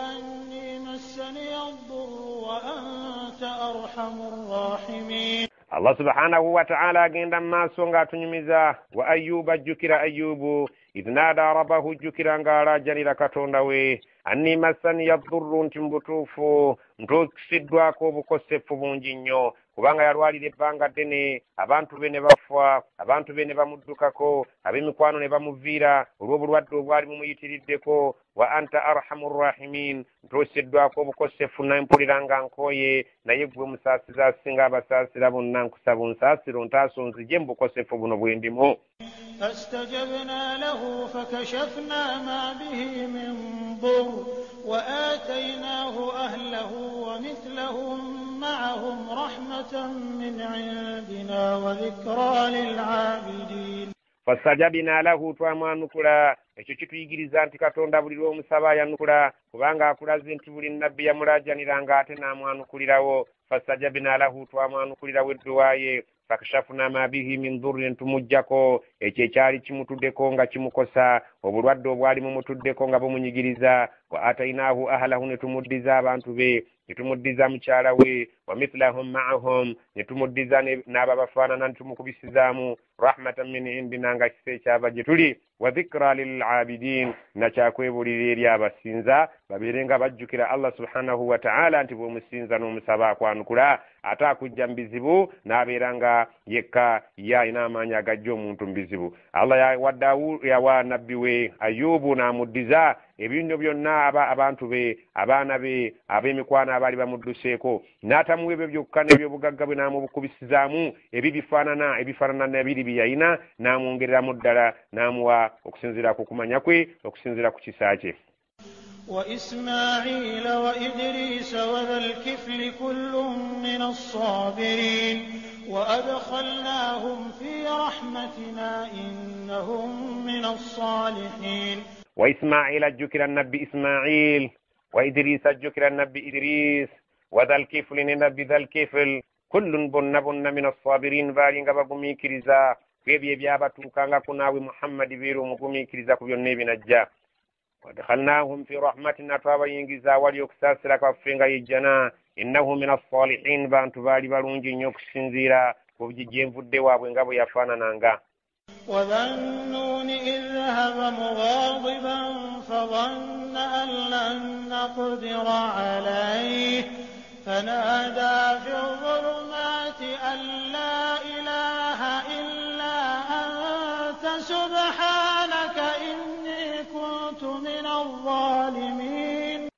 أني مسني الضر وأنت أرحم الراحمين. Allah subhanahu wa ta'ala agenda mu maaso ng'atunyumiza wa Ayyuba, ajjukira Ayyubu idh naada rabbahu, jjukira ng'alaajanira Katonda we, anni massaniya ddurru, nti mu butuufu ntuusiddwako obukosefu bungi nnyo, kubanga yalwalira ebbanga ddene, abantu be ne bafa, abantu be ne bamuddukako, ab'emikwano ne bamuviira olw'obulwadde obwali bumuyitiriddeko. Wa anta arhamu rrahimin, ntuusiddwako obukosefu nampulira nga nkooye, naye ggwe musaasiza asinga abasaasira bonna, nkusaba onsaasire ontaase onzigye mu bukosefu buno bwe ndimu. فاستجبنا له فكشفنا ما به من ضر وآتيناه أهله ومثلهم معهم رحمة من عندنا وذكرى للعابدين. Fastajabna lahu, twamwanukula. Ekyo kituyigiriza nti Katonda buli lw'omusaba ayanukula, kubanga akulaze nti buli nnabbi yamulaajaniranga ate n'amwanukulirawo. Fastajabna lahu, twamwanukulirawo edduwa ye. Fakashafna ma bihi min dhurrin, tumuggyako ekyo ekyali kimutuddeko nga kimukosa, obulwadde obwali mumutuddeko nga bumunyigiriza. Wa atainahu ahlahu, ne tumuddiza abantu be, ne tumuddiza mukyala we. Wa mithlahum ma'ahum, ne tumuddiza n'ababafaanana, ne tumukubisizaamu rahmatan min indina, nga kisa ekyava gye tuli. Wa dhikra lilabidin, nakyakwebuulira eri abasinza, babeere nga bajjukira Allah subhanahu wa ta'ala nti bw'omusinza n'omusaba akwanukula, ate akujja mu bizibu n'abeera nga yekka ye alina amaanyi agajja omuntu mu bizibu. Allah yawa nabbi we Ayubu n'amuddiza ebintu byonna, abantu be, abaana be, ab'emikwano abaali bamudduseeko, n'atamuwa ebyo byokka n'ebyobugagga bwe n'amubukubisizaamu ebibifaanana ebifaanana nabiri bye yalina, n'amwongereramu ddala n'amuwa okusinziira ku kumanya kwe, okusinziira ku kisa kye. وإسماعيل وإدريس وذا الكفل كل من الصابرين وأدخلناهم في رحمتنا إنهم من الصالحين. وإسماعيل أجكر النبي إسماعيل، وإدريس أجكر النبي إدريس، وذا الكفل النبي ذا الكفل، كل بن بن من الصابرين بالين بغميكرزا. Kwebyo ebyabatuukangako naawe Muhammadi beera omugumiikiriza ku byonna ebinajja. Wadkhalnahum fi rahmatina, twabayingiza awali okusaasira kwaffe nga yejjana. Innahu min assalihin, bantu baali balungi nnyo okusinziira ku gyenvudde waabwe nga bwe yafaanananga. وذا النون إذ ذهب مغاضبا فظن أن لن نقدر عليه فنادى في الظلمات أن لا إله إلا أنت سبحانك إني كنت من الظالمين.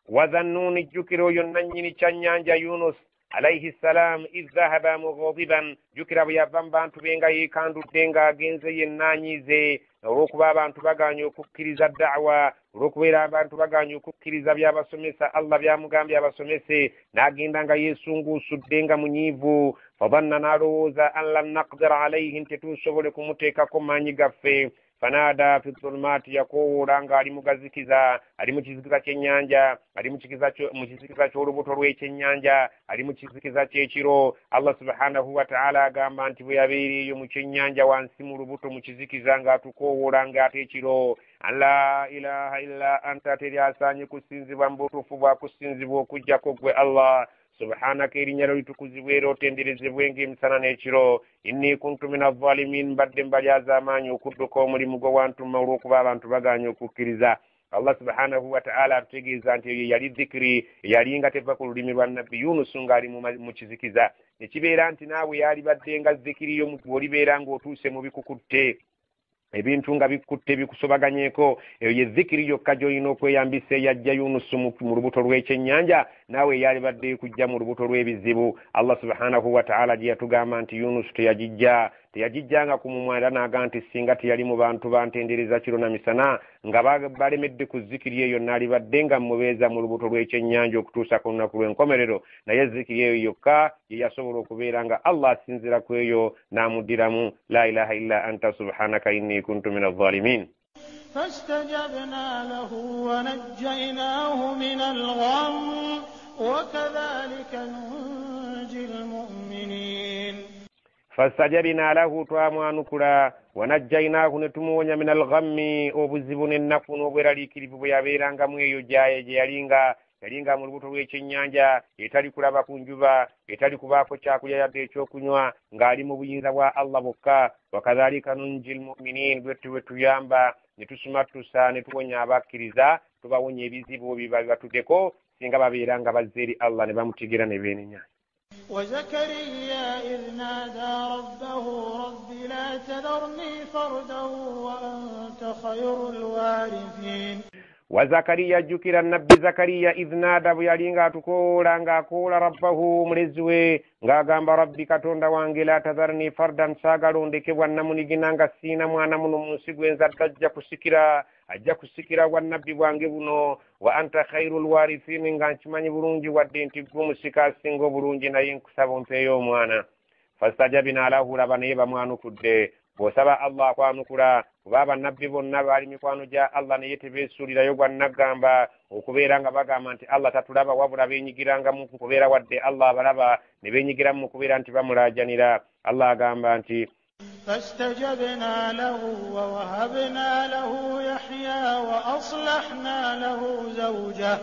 وذا النون, jjukira oyo nannyini kyannyanja Yunus alaihi ssalam. Idh dhahaba mughadiban, jjukira bwe yava mu bantu be nga yeekandudde, ng'agenze yenna anyiize olw'okuba abantu bagaanye okukkiriza da'wa, olw'okubeera abantu bagaanye okukkiriza by'abasomesa Allah byamugambye abasomese, n'agenda nga yeesunguusudde nga munyiivu. Fadhanna, n'alowooza, an lan naqdira alaihi, nti tetusobole kumuteekako maanyi gaffe. Fanaada fi dhulumaati, yakoowoola ng'ali mu gazikiza, ali mu kizikiza ky'ennyanja, ali mu kizikiza ky'olubuto lw'ekyennyanja, ali mu kizikiza ky'ekiro. Allah subhanahu wataala agamba nti bwe yabeera eyo mu kyennyanja wansi mu lubuto mu kizikiza ng'atukoowoola ng'ate ekiro, an la ilaha illa anta, teri asaanye kusinzibwa mu butuufu bwa kusinzibwa okuggyako gwe Allah. Subhanaka, erinnya lyo litukuzibwa era otenderezebwe ng'emisana n'ekiro. Inni kuntu min azzalimin, mbadde mbalyazaamaanyi okudduka omulimu gwe wantuma olw'okuba abantu bagaanye okukkiriza. Allah subhanahu wataala atutegeeza nti eyo yali dhikiri eyali nga teva ku lulimi lwa nabbi Yunusu ng'ali mu kizikiza. Nekibeera nti naawe yalibadde nga zikiri yo bw'olibeera ng'otuuse mu bikukutte, ebintu nga bikutte bikusobaganyeko, eyo ye zikiri yokka gy'olina okweyambisa eyajja Yunusu mu lubuto lw'ekyennyanja, naawe eyalibadde kujja mu lubuto lw'ebizibu. Allah subhanahu wataala gye yatugamba nti Yunusu teyagijjanga ku mumwa, era n'aga nti singa teyali mu bantu bantendereza kiro na misana nga balemedde ku zikiri eyo, naalibadde nga mubeeza mu lubuto lw'ekyennyanja okutuusa ku lunaku lw'enkomerero. Naye zikiri eyo yokka ye yasobola okubeera nga Allah asinzira ku eyo n'amuddiramu la ilaha illa anta subhanaka inni kuntu min azzalimin. فاستجبنا له ونجيناه من الغم وكذلك ننجي المؤمنين. Fastajabina lahu, twamwanukula, wanajjainahu, ne tumuwonya, min alghammi, obuzibu n'ennaku n'obweraliikirivu bwe yabeerangamu eyo gyaye gye yalinga mu lubuto lw'ekyennyanja, etali kulaba ku njuba, etali kubaako kyakulya yadde ekyokunywa, ng'ali mu buyinza bwa Allah bwokka. Wakadhalika nunji lmuminin, bwettu bwe tuyamba ne tusumattusa ne tuwonya abakkiriza, tubawonya ebizibu biba bibatuddeko singa babeera nga bazze eri Allah ne bamutegeera ne beenenya. وزكريا إذ نادى ربه رب لا تذرني فردا وأنت خير الوارثين. Wa Zakariya, jjukira nabbi Zakariya, idh naada, bwe yali ng'atukoola ng'akoola, rabbahu, omulezi we, ng'agamba rabbi, katonda wange, la tadharni fardan, saagala ondekebwa namunigina nga siina mwana muno mu nsi gwe nzadde ajja kusikira bwannabbi bwange buno. Wa anta khairu lwarithin, nga nkimanyi bulungi wadde nti gwe omusika asinga obulungi, naye nkusaba ompeeyo omwana. Fastajabina lahu, laba naye bamwanukudde. Bw'osaba Allah akwanukula, kuba bannabbi bonna baali mikwano gya Allah, naye tebeesuulirayo gwa naggamba okubeera nga bagamba nti Allah tatulaba, wabula beenyigirangamu kubeera wadde Allah abalaba, ne beenyigiramu mu kubeera nti bamulaajanira. Allah agamba nti فاستجبنا له ووهبنا له يحيى وأصلحنا له زوجه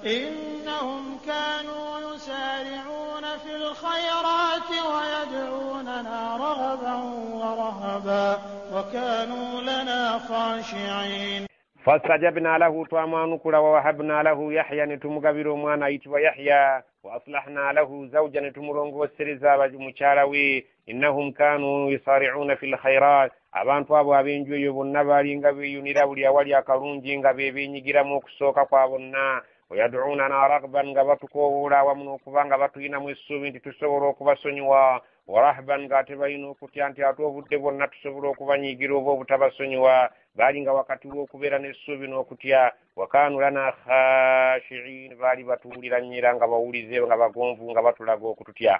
إنهم كانوا يسارعون في الخيرات ويدعوننا رغبا ورهبا وكانوا لنا خاشعين. Fastajabna lahu, twamwanukula, wawahabna lahu Yahya, ne tumugabira omwana ayitibwa Yahya, wa aslahna lahu zawja, ne tumulongoosereza mukyala we. Innahum kanu yusari'una fi lkhairat, abantu abo ab'enju eyo bonna baalinga beeyunira buli awali akalungi, nga be beenyigiramu okusooka kwa bonna. Wayaduunana ragban, nga batukoowoola awamu n'okuba nga batuyinamu essuubi nti tusobola okubasonyiwa, warahban, ng'ate balina okutya nti ate obudde bwonna tusobola okubanyiigira oba obutabasonyiwa. Baali nga wakati w'okubeera n'essuubi n'okutya. Wakaanu lana khashiin, baali batuwulira nnyo era nga bawulize, nga bagonvu, nga batulaga okututya.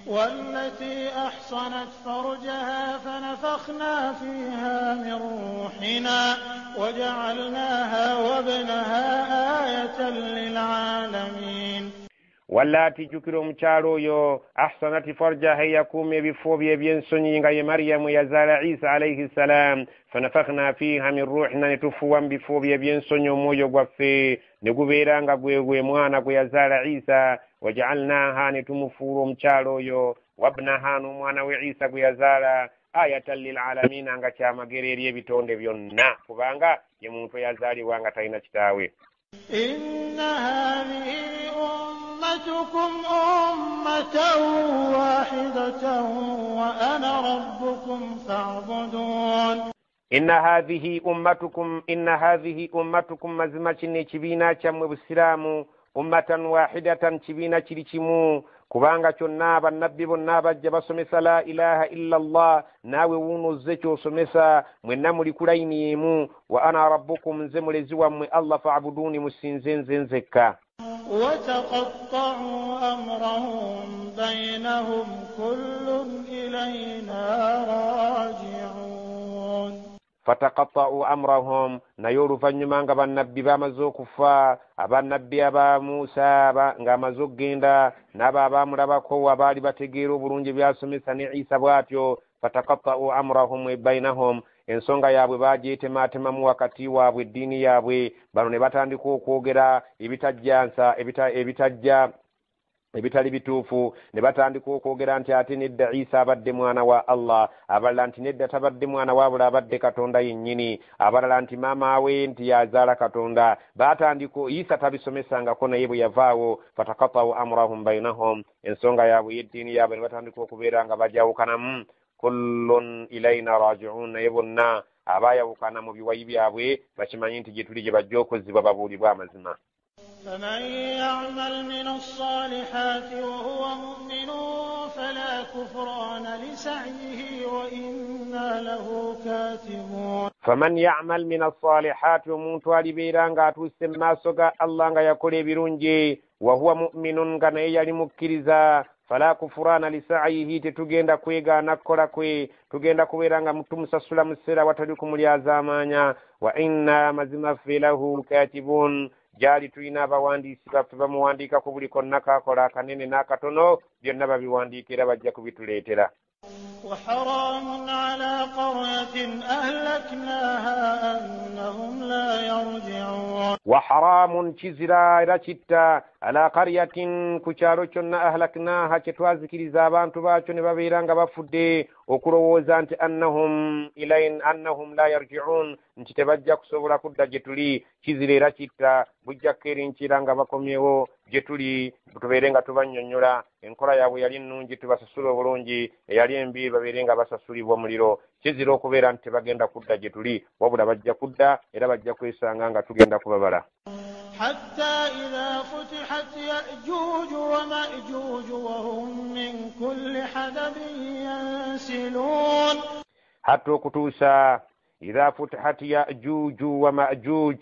والتي أحصنت فرجها فنفخنا فيها من روحنا وجعلناها وابنها آية للعالمين. Wallaati, jjukira omukyalo oyo, ahsanati farjaha, eyakuuma ebifo bye eby'ensonyi, nga ye Mariyamu yazaala Isa alaihi ssalam. Fanafakhna fiiha min ruhina, ne tufuwa mu bifo bye eby'ensonyi omwoyo gwaffe, ne gubeera nga gwe mwana gwe yazaala Isa. Wajaalnaha, ne tumufuula omukyalo oyo, wabnaha, n'omwana we Isa gwe yazaala, ayatan lil'alamina, nga kyamagero eri ebitonde byonna, kubanga ye muntu eyazaalibwa nga talina kitaawe. Inna hadhihi ummatukum ummatan wahidatan wa ana rabbukum fa'budun. Inna hadhihi ummatukum, inna hadhihi ummatukum, mazima kino ekibiina kyammwe Busiraamu, ummatan wahidatan, kibiina kiri kimu, kubanga kyonna bannabbi bonna bajja basomesa la ilaha illa Allah, naawe wuuno ozze ky'osomesa, mwenna muli ku layini emu. Wa ana rabbukum, nze mulezi wammwe Allah, fa'buduni, musinze nze nzekka. وتقطعوا أمرهم بينهم كل إلينا راجعون. Fataqatta'u amrahum, naye oluvannyuma nga bannabbi bamaze okufa, abannabbi aba Musa ng'amaze okugenda, n'abo abaamulabako abaali bategeera obulungi byasomesa ne Isa bw'atyo. Fataqatta'u amrahum bainahum, ensonga yaabwe bagyetematemamu wakati waabwe, eddiini yaabwe. Bano ne batandika okwogera ebitajjansa, ebitajja ebitali bituufu, ne batandika okwogera nti ate nedda, Isa abadde mwana wa Allah, abalala nti nedda, tabadde mwana wabula abadde Katonda yennyini, abalala nti maama we nti yazaala Katonda. Batandika, Isa tabisomesangako, naye bwe yavaawo, fatakatau amrahum bainahum, ensonga yaabwe y'eddiini yaabwe ne batandika okubeera nga bajawukanamu. Kullun ilaina rajiun, naye bonna abaayawukana mu biwayi byabwe bakimanyi nti gye tuli gye bajja okuzzibwa babuulibwa amazima. فمن يعمل من الصالحات وهو مؤمن فلا كفران لسعيه وإنا له كاتبون. Faman yamal min alsalihaati, omuntu alibeera ng'atuuse mu maaso ga Allah nga yakola ebirungi, wahuwa muminun, nga naye yali mukkiriza, fala kufurana lisaayihi, tetugenda kwegaana kukola kwe, tugenda kubeera nga tumusasula mu sseera watali kumulyazaamaanya. Wa inna, mazima ffe, lahu katibun, gyali tulina abawandiisi baffe bamuwandiikako buli konna kakola, akanene n'akatono, byonna babiwandiika era bajja kubituleetera. وحرام على قرية أهلكناها أنهم لا يرجعون. Wa haramun, kizira era kitta, ala qaryatin, ku kyalo kyonna, ahlaknaha, kye twazikiriza abantu baakyo ne babeera nga bafudde, okulowooza nti annahum ilain, annahum la yarjiun, nti tebajja kusobola kudda gye tuli. Kizira era kitta, bujja kukeerinkira nga bakomyewo gye tuli, tubeere nga tubannyonnyola enkola yaabwe yali nnungi, tubasasule obulungi, eyali embi babeere nga basasulibwa omuliro. Kizira okubeera nti tebagenda kudda gye tuli, wabula bajja kudda era bajja kwesanga nga tugenda kubabala. حتى إذا فتحت يأجوج ومأجوج وهم من كل حدب ينسلون. Hatta okutuusa idha futihat yajuju wa majuj,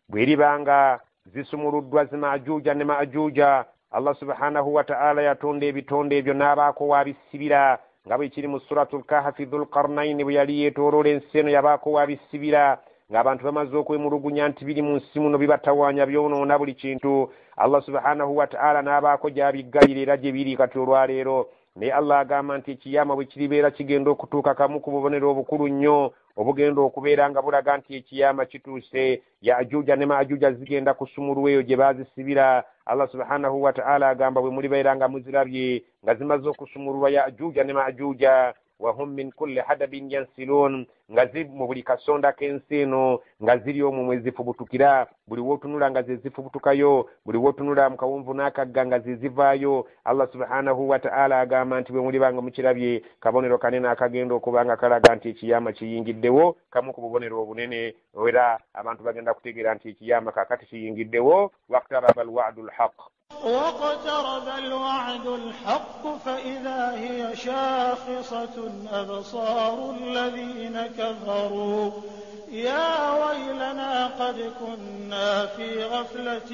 bw'eribanga zisumuluddwa zi majuja ne majuja. Allah subhanahu wa ta'ala yatonda ebitonde ebyo n'abaako wabisibira, nga bwe kiri mu Suratu Lkahafi. Dhulqarnaini bwe yali yeetooloola ensi eno, yabaako wabisibira ng'abantu bamaze okwemulugunya nti biri mu nsi muno bibatawaanya, byonoona buli kintu. Allah subhanahu wa ta'ala n'abaako gy'abiggalira era gye biri kati olwaleero. Naye Allah agamba nti ekiyama bwe kiribeera kigenda okutuuka, kamu ku bubonero obukulu nnyo obugenda okubeera nga bulaga nti ekiyama kituuse, yajuja ne majuja zigenda kusumulwa eyo gye baazisibira. Allah subhanahu wa ta'ala agamba, bwe mulibeera nga muzirabye nga zimaze okusumululwa yajuja ne majuja, wahum min kulli hadabin yansilun, nga ziri mu buli kasonda k'ensi eno, nga ziri omwo mwe zifubutukira, buli wootunula nga ze zifubutukayo, buli wootunula mu kawunvu n'akagga nga ze zivaayo. Allah subhanahu wa ta'ala agamba nti bwe muliba nga mukirabye, kabonero kanene akagenda okuba nga kalaga nti ekiyama kiyingiddewo, kamu ku bubonero obunene, era abantu bagenda kutegeera nti ekiyama kaakati kiyingiddewo. Waqtaraba alwadu lhaq. واقترب الوعد الحق فإذا هي شاخصة أبصار الذين كفروا يا ويلنا قد كنا في غفلة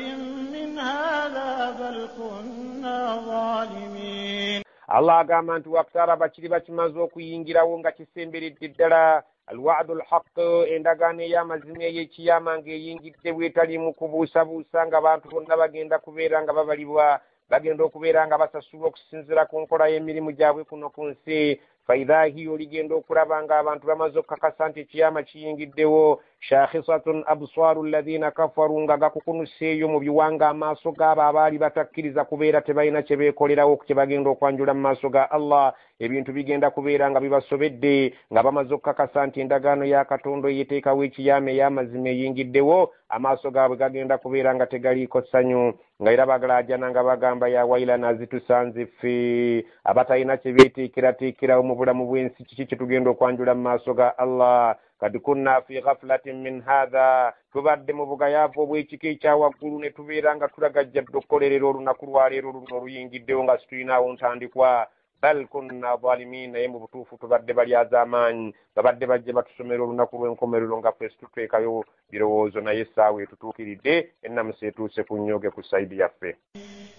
من هذا بل كنا ظالمين. Allah agamba nti waqtaraba, kiriba kimaze okuyingirawo nga kisemberedde ddala, alwadu lhaq, endagaano ey'amazima ey'ekiyama ng'eyingidde bwetalimu kubuusabuusa, nga abantu bonna bagenda kubeera nga babalibwa. Bagenda okubeera nga basasulwa okusinziira ku nkola y'emirimu gyabwe kuno ku nsi. Faidha hiya, oligenda okulaba nga abantu bamaze okukakasa nti ekiyama kiyingiddewo. Shakhisatun abswaru alladhina kafaru, nga gakukunuseeyo mu biwanga amaaso gaabo abaali batakkiriza kubeera tebalina kye beekolerawo kye bagenda okwanjula mu maaso ga Allah. Ebintu bigenda kubeera nga bibasobedde nga bamaze okukakasa nti endagaano ya Katonda eyeteekawo ekiyama ey'amazima eyingiddewo. Amaaso gaabwe gagenda kubeera nga tegaliiko ssanyu, nga era bagalaajana nga bagamba ya wailana, zitusanze ffe abatalina kye beeteekerateekerawo mu bulamu bw'ensi, kiki kye tugenda okwanjula mu maaso ga Allah. Kad kunna fi ghaflatin min hatha, tubadde mu bugayaavu obw'ekika ekya waggulu ne tubeera nga tulagajjadde okukolerera olunaku lwaleero luno oluyingiddewo nga situlinaawo ntandikwa. Bal kunna zalimin, naye mu butuufu tubadde balyazaamaanyi, babadde bajje batusomera olunaku lw'enkomerero nga ffe situteekayo birowoozo, naye essaawa etutuukiridde, ennamusa etuuse ku nnyoge ku sayidi yaffe.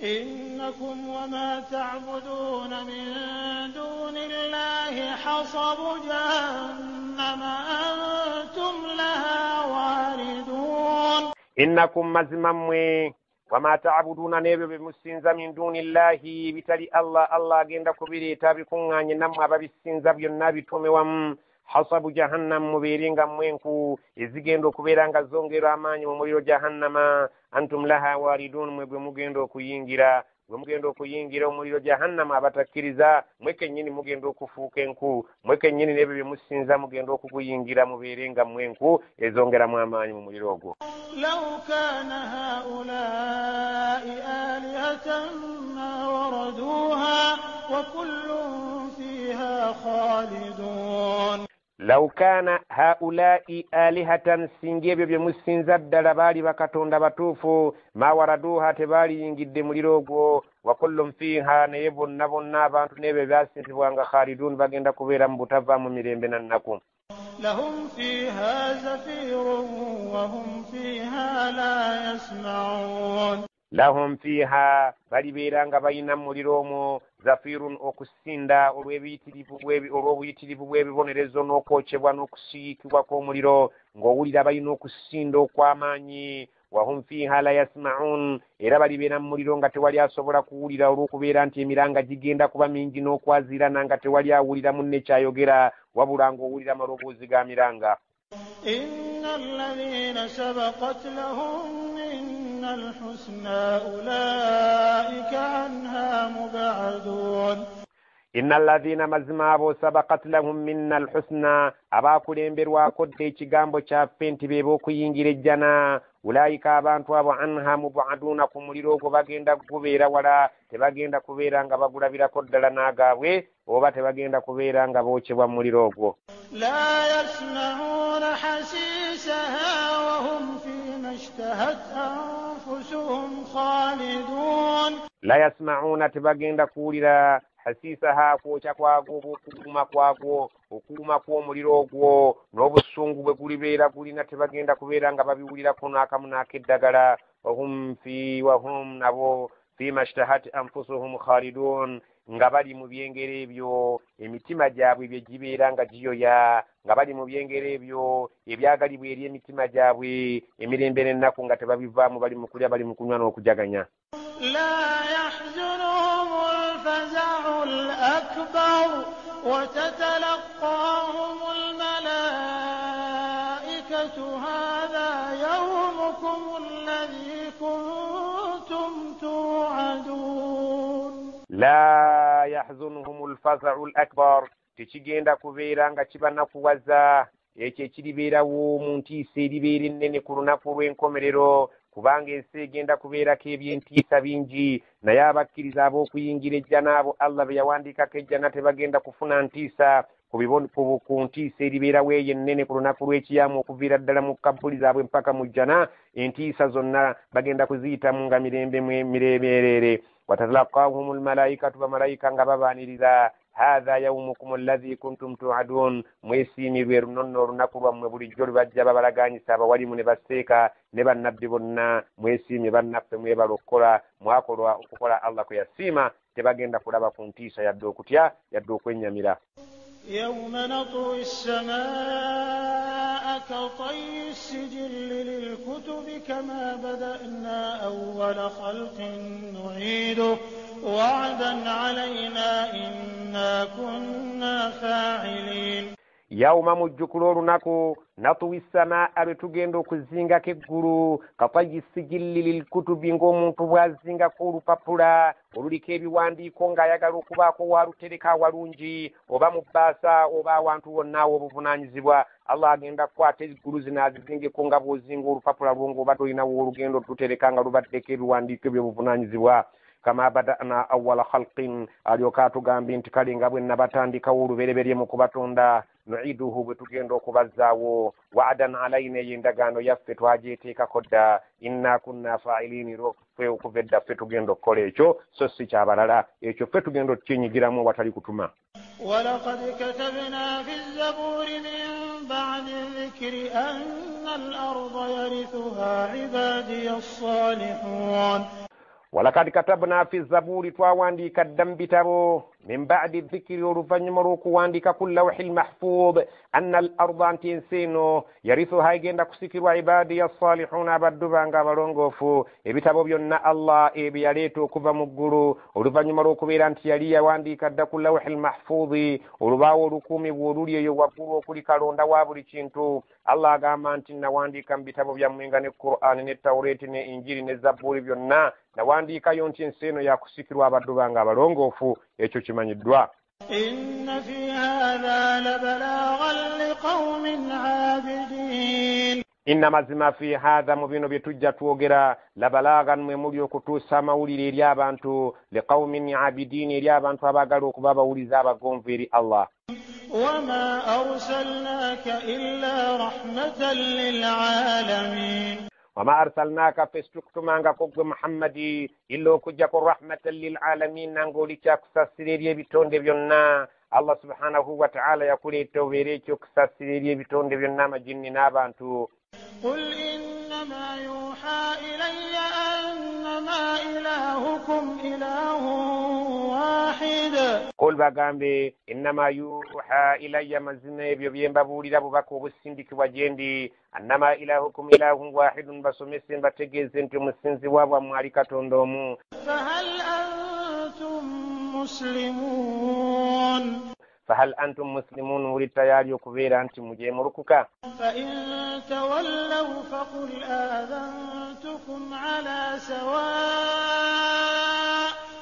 Innakum wama ta'buduna min duni llahi hasabu jahannama antum laha waridun. Innakum, mazima mmwe, wama ta'buduna, n'ebyo bye musinza, min duni llahi, bitali Allah, Allah agenda kubireeta bikuŋŋaanye nammwe ababisinza byonna bitume wamu. Hasabu jahannam, mubeere nga mmwe enku ezigenda okubeera nga zongera amaanyi mu muliro jahannama. Antum laha waridun, mwe gwe mugenda okuyingira, gwe mugenda okuyingira omuliro jahannama. Abatakkiriza mwe kennyini mugenda okufuuka enku, mwe kennyini n'ebyo bye musinza mugenda okuguyingira, mubeere nga mmwe enku ezongeramu amaanyi mu muliro ogwo. Law kana haulai alihatan ma waraduha wa kullun fiha khalidun. Law kana haulai alihatan, singa ebyo bye musinza ddala baali bakatonda batuufu, ma waraduha, tebaaliyingidde muliro ogwo. Wa kullun fiha, naye bonna bonna abantu n'ebyo byasinzibwanga, khalidun, bagenda kubeera mu butava mu mirembe na nnaku. Lahum fiha zafirun wa hum fiha la yasma'un. Lahum fiha, balibeera nga balina muliro omwo, zafirun, okusinda olw'obuyitirivu bw'ebibonerezo n'okwokyebwa n'okusiikibwa kw'omuliro, ng'owulira balina okusinda okw'amaanyi. Wahum fiha la yasma'un, era balibeera mu muliro nga tewali asobola kuwulira olw'okubeera nti emiranga gigenda kuba mingi n'okwazirana nga tewali awulira munne kyayogera, wabula ng'owulira amaloboozi ga miranga. Inna alladhina sabaqat lahum minna alhusna ulaika anha mub'adun. Inna alladhina, mazima abo, sabaqat lahum minna alhusna, abaakulemberwako dda ekigambo kyaffe nti be b'okuyingira ejjana, ulaika, abantu abo, anha mub'aduna, ku muliro ogwo bagenda kubeera wala, tebagenda kubeera nga bagulabirako ddala n'agaabwe, oba tebagenda kubeera nga bookyebwa mu muliro ogwo. La yasma'una hasisaha wa hum fima ishtahat anfusuhum khalidun. La yasma'una, tebagenda kuwulira, hasisaha, kwokya kwagwo oba okuwuuma kwagwo, okuwuuma kw'omuliro ogwo n'obusungu bwe gulibeera gulina, tebagenda kubeera nga babiwulirako n'akamu n'akeddagala. Wahum fi wahum, nabo, fima ishtahat anfusuhum khalidun, nga bali mu byengera ebyo emitima gyabwe bye gibeera nga giyoya, nga bali mu byengera ebyo ebyagalibwa eri emitima gyabwe emirembe n'ennaku nga tebabivaamu, bali mu kulya, bali mu kunywa n'okujaganya. La yahzunuhum alfaza'u alakbar wa tatalaqahum almalaikatu hadha yawmukum alladhi kuntum tu'adun. La yahzunuhum alfaza'u alakbar, tekigenda kubeera nga kibanakuwaza ekyo ekiribeerawo mu ntiisa eribeera ennene ku lunaku lw'enkomerero, kubanga ensi egenda kubeerako ebyentiisa bingi, naye abakkiriza ab'okuyingira ejjana abo Allah be yawandiikako ejjana tebagenda kufuna ntiisa ku ntiisa eribeerawo eyo ennene ku lunaku lw'ekiyamu, okuviira ddala mu kabbuli zaabwe mpaka mu jjana, entiisa zonna bagenda kuziyitamu nga mirembe miremerere. Watalaqahum almalaikatu, bamalayika nga babaaniriza, hatha yawmukum alladhi kuntum tu'adun, mwesiimirwe luno nno olunaku lwammwe bulijjo lwe bajja babalaganyisa abawalimu ne baseeka ne bannabbi bonna, mwesiimye bannaffe, mwebala okukola, mwakolwa okukola Allah kwe yasiima. Tebagenda kulaba ku ntiisa yadde okutya yadde okwennyamira. Yawma natwi as-samaa كطي السجل للكتب كما بدأنا أول خلق نعيده وعدا علينا إنا كنا فاعلين. Yauma mujjukula olunaku natuwi samaa lwe tugenda okuzingako eggulu katayi sijilli lilkutubi ng'omuntu bw'azingako olupapula oluliko ebiwandiiko ng'ayagala okubaako waalutereka awalungi oba mu bbaasa oba awantu wonna awo obuvunaanyizibwa. Allah agenda kukwata eggulu zino azizingeko nga bw'ozinga olupapula lwo ng'oba tolinawo olugendo tutereka nga lubaddeko ebiwandiiko ebyobuvunaanyizibwa. Kama bada'na awwala khalqin, alyoka atugambye nti kale nga bwe nabatandikawo olubereberye mu kubatonda, nuiduhu bwe tugenda okubazzaawo, wa'adan alaina, eyo endagaano yaffe twagyeteekako dda, inna kunna fa'ilin, ffe okuva edda ffe tugenda okukola ekyo, so si kyabalala, ekyo ffe tugenda okukyenyigiramu watali kutuma. ولقد كتبنا في الزبور من بعد الذكر أن الأرض يرثها عبادي الصالحون. Walakad katabna fi zaburi, twawandiika dda mu bitabo min ba'di dhikiri, oluvannyuma lw'okuwandiika ku lawhi lmahfudh, anna al arda, nti ensi eno yarithuha, egenda kusikirwa ibadiya salihuuna, abaddu bange abalongoofu. Ebitabo byonna Allah ebyo yaleeta okuva mu ggulu oluvannyuma lw'okubeera nti yali yawandiika dda ku lawhi lmahfudhi, olubaawo olukuumibwa oluli eyo waggulu okuli kalonda wa buli kintu. Allah agamba nti nawandiika mu bitabo byammwe nga ne Qur'ani ne Tawureti ne Injiri ne Zaburi, byonna nawandiikayo nti ensi eno yakusikirwa abaddu bange abalongoofu, ekyo kimanyiddwa. Inna fi hadha labalaghan liqaumin abidin. Inna mazima fi hadha, mu bino bye tujja twogera, labalaghan, mwe muli okutuusa amawulire eri abantu, liqaumin abidin, eri abantu abaagala okuba abawuliza abagonvu eri Allah. Wama arsalnaka illa rahmatan lilalamin. Wama arsalnaka, ffe situkutumangako ggwe Muhammadi illa okujjako rahmatan lilalamin, nanga oli kyakusasira eri ebitonde byonna. Allah subhanahu wa ta'ala yakuleeta obeere ekyokusasira eri ebitonde byonna, amajinni n'abantu. Qul innama yuha ilayya annama ilahukum ilahun wahid. Qul, bagambe, innama yuha ilayya, mazima ebyo bye mbabuulira bubaka obusindikibwa gye ndi, annama ilahukum ilahun wahidun, basomese mbategeeze nti omusinzibwa bwammwe ali Katonda omu. Fahal antum muslimun. Fahal antum muslimun, muli tayari okubeera nti mujeemulukuka? Fa in tawallaw faqul adhantukum ala sawa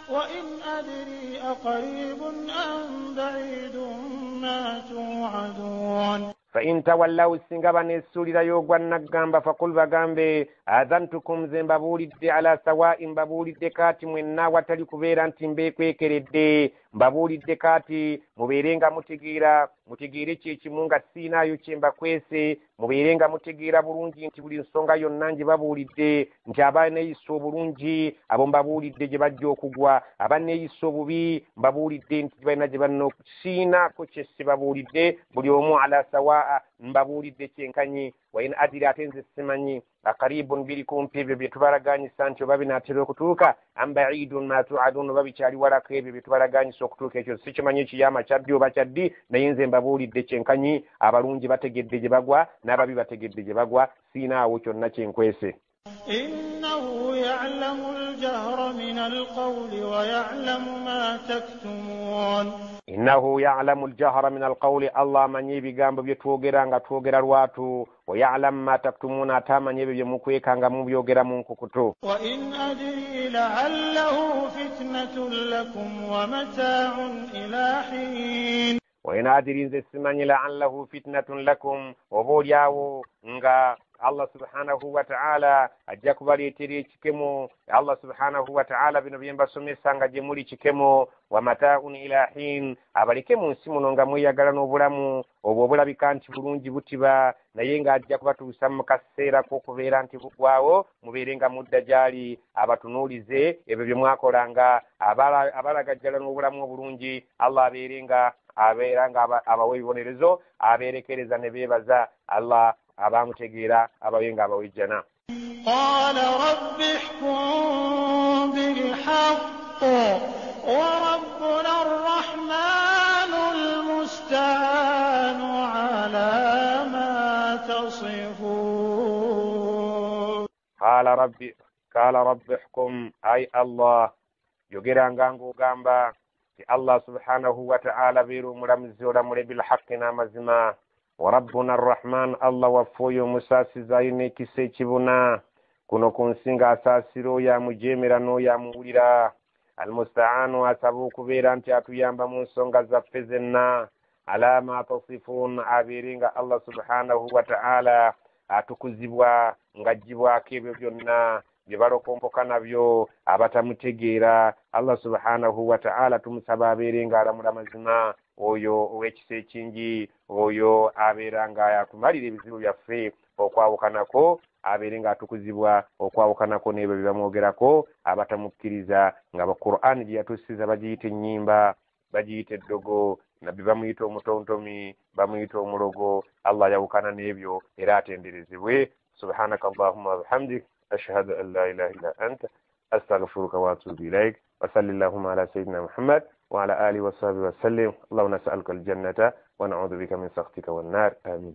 wa in adri aqribun am ba'idun ma tu'adun. Fa in tawallaw, singa baneesuulirayo ogwa naggamba, faqul, bagambe, adhantukum, nze mbabuulidde, ala sawa'i, mbabuulidde kaati mwenna watali kubeera nti mbeekwekeredde, mbabuulidde kaati mubeere nga mutegeera, mutegeere kyekimu nga siinaayo kye mbakwese, mubeere nga mutegeera bulungi nti buli nsonga yonna ngibabuulidde, nti abaneeyisa obulungi abo mbabuulidde gye bajja okugwa, abaneeyisa obubi mbabuulidde nti balina gye balina, siinaako kye sibabuulidde, buli omu ala sawaa, mbabuulidde kyenkanyi. Wa in adiri, ate nze simanyi, aqaribun, biri kumpi ebyo bye tubalaganyisa nti oba binaatera okutuuka, am baidun ma tuadun, oba bikyali walako ebyo bye tubalaganyisa okutuuka, ekyo sikimanyi ekiyama kyaddi oba kyaddi, naye nze mbabuulidde kyenkanyi, abalungi bategedde gye bagwa n'ababi bategedde gye bagwa, siinaawo kyonna kyenkwese. Innahu ya'lamu al-jahra min al-qawli wa ya'lamu ma taktumun. Innahu ya'lamu al-jahra min al-qawli, Allah amanyi ebigambo bye twogera nga twogera lwatu, wa ya'lamu ma taktumuna, ate amanyi ebyo bye mukweka nga mubyogera mu nkukutu. Wa in adri la'allahu fitnatun lakum wa mata'un ila hin. Wa in adri, nze simanyi, la'allahu fitnatun lakum, oba oliawo nga Allah subhanahu wa ta'ala ajja kubaleetera ekikemo. Allah subhanahu wa ta'ala bino bye mbasomesa nga gye muli kikemo, wa mata'un ila hin, abaleke mu nsi muno nga mweyagala n'obulamu obwo obulabika nti bulungi butiba, naye ng'ajja kubatuusa mu kaseera k'okubeera nti bugwawo, mubeere nga mudda gy'ali abatunuulize ebyo bye mwakolanga, abalagajjala n'obulamu obulungi, Allah abeere nga abeera nga abawa ebibonerezo, abeerekereza ne beebaza Allah abamutegeera abawe nga abawijjana. Qala rabbi ihkum bilhaqq wa rabbuna arrahmanu almusta'anu ala ma tasifun. Qala rabbi, qala rabbi ihkum, ai Allah, yogeranga ng'ogamba ti Allah subhanahu wa ta'ala beera omulamuzi olamule bilhaqi n'amazima. Wa rabbuna arrahman, Allah waffe oyo omusaasizi alina ekisa ekibuna kuno ku nsi ng'asaasira oyo amujeemera n'oyo amuwulira. Almustaanu, asaba okubeera nti atuyamba mu nsonga zaffe zenna. Ala ma tasifun, abeere nga Allah subhanahu wa ta'ala atukuzibwa ng'aggyibwako ebyo byonna bye balokompoka nabyo abatamutegeera. Allah subhanahu wa ta'ala tumusaba abeere ng'alamula mazima, oyo ow'ekisa ekingi, oyo abeera nga atumalira ebizibu byaffe okwawukanako, abeere ng'atukuzibwa okwawukanako n'ebyo bye bamwogerako abatamukkiriza, nga Qur'an gye yatuusiza bagiyita ennyimba, bagiyita eddogo, nabbi bamuyita omutontomi, bamuyita omulogo. Allah yawukana n'ebyo era atenderezebwe. Subhanaka allahumma wa bihamdik, ashhadu an la ilaha illa anta, astaghfiruka wa atubu ilaik. Wa salli allahumma ala sayyidina Muhammad wa ala alihi wa sahbihi wa sallim. Allahumma nas'aluka aljannata wa na'udhu bika min sakhtika wan nar. Amin.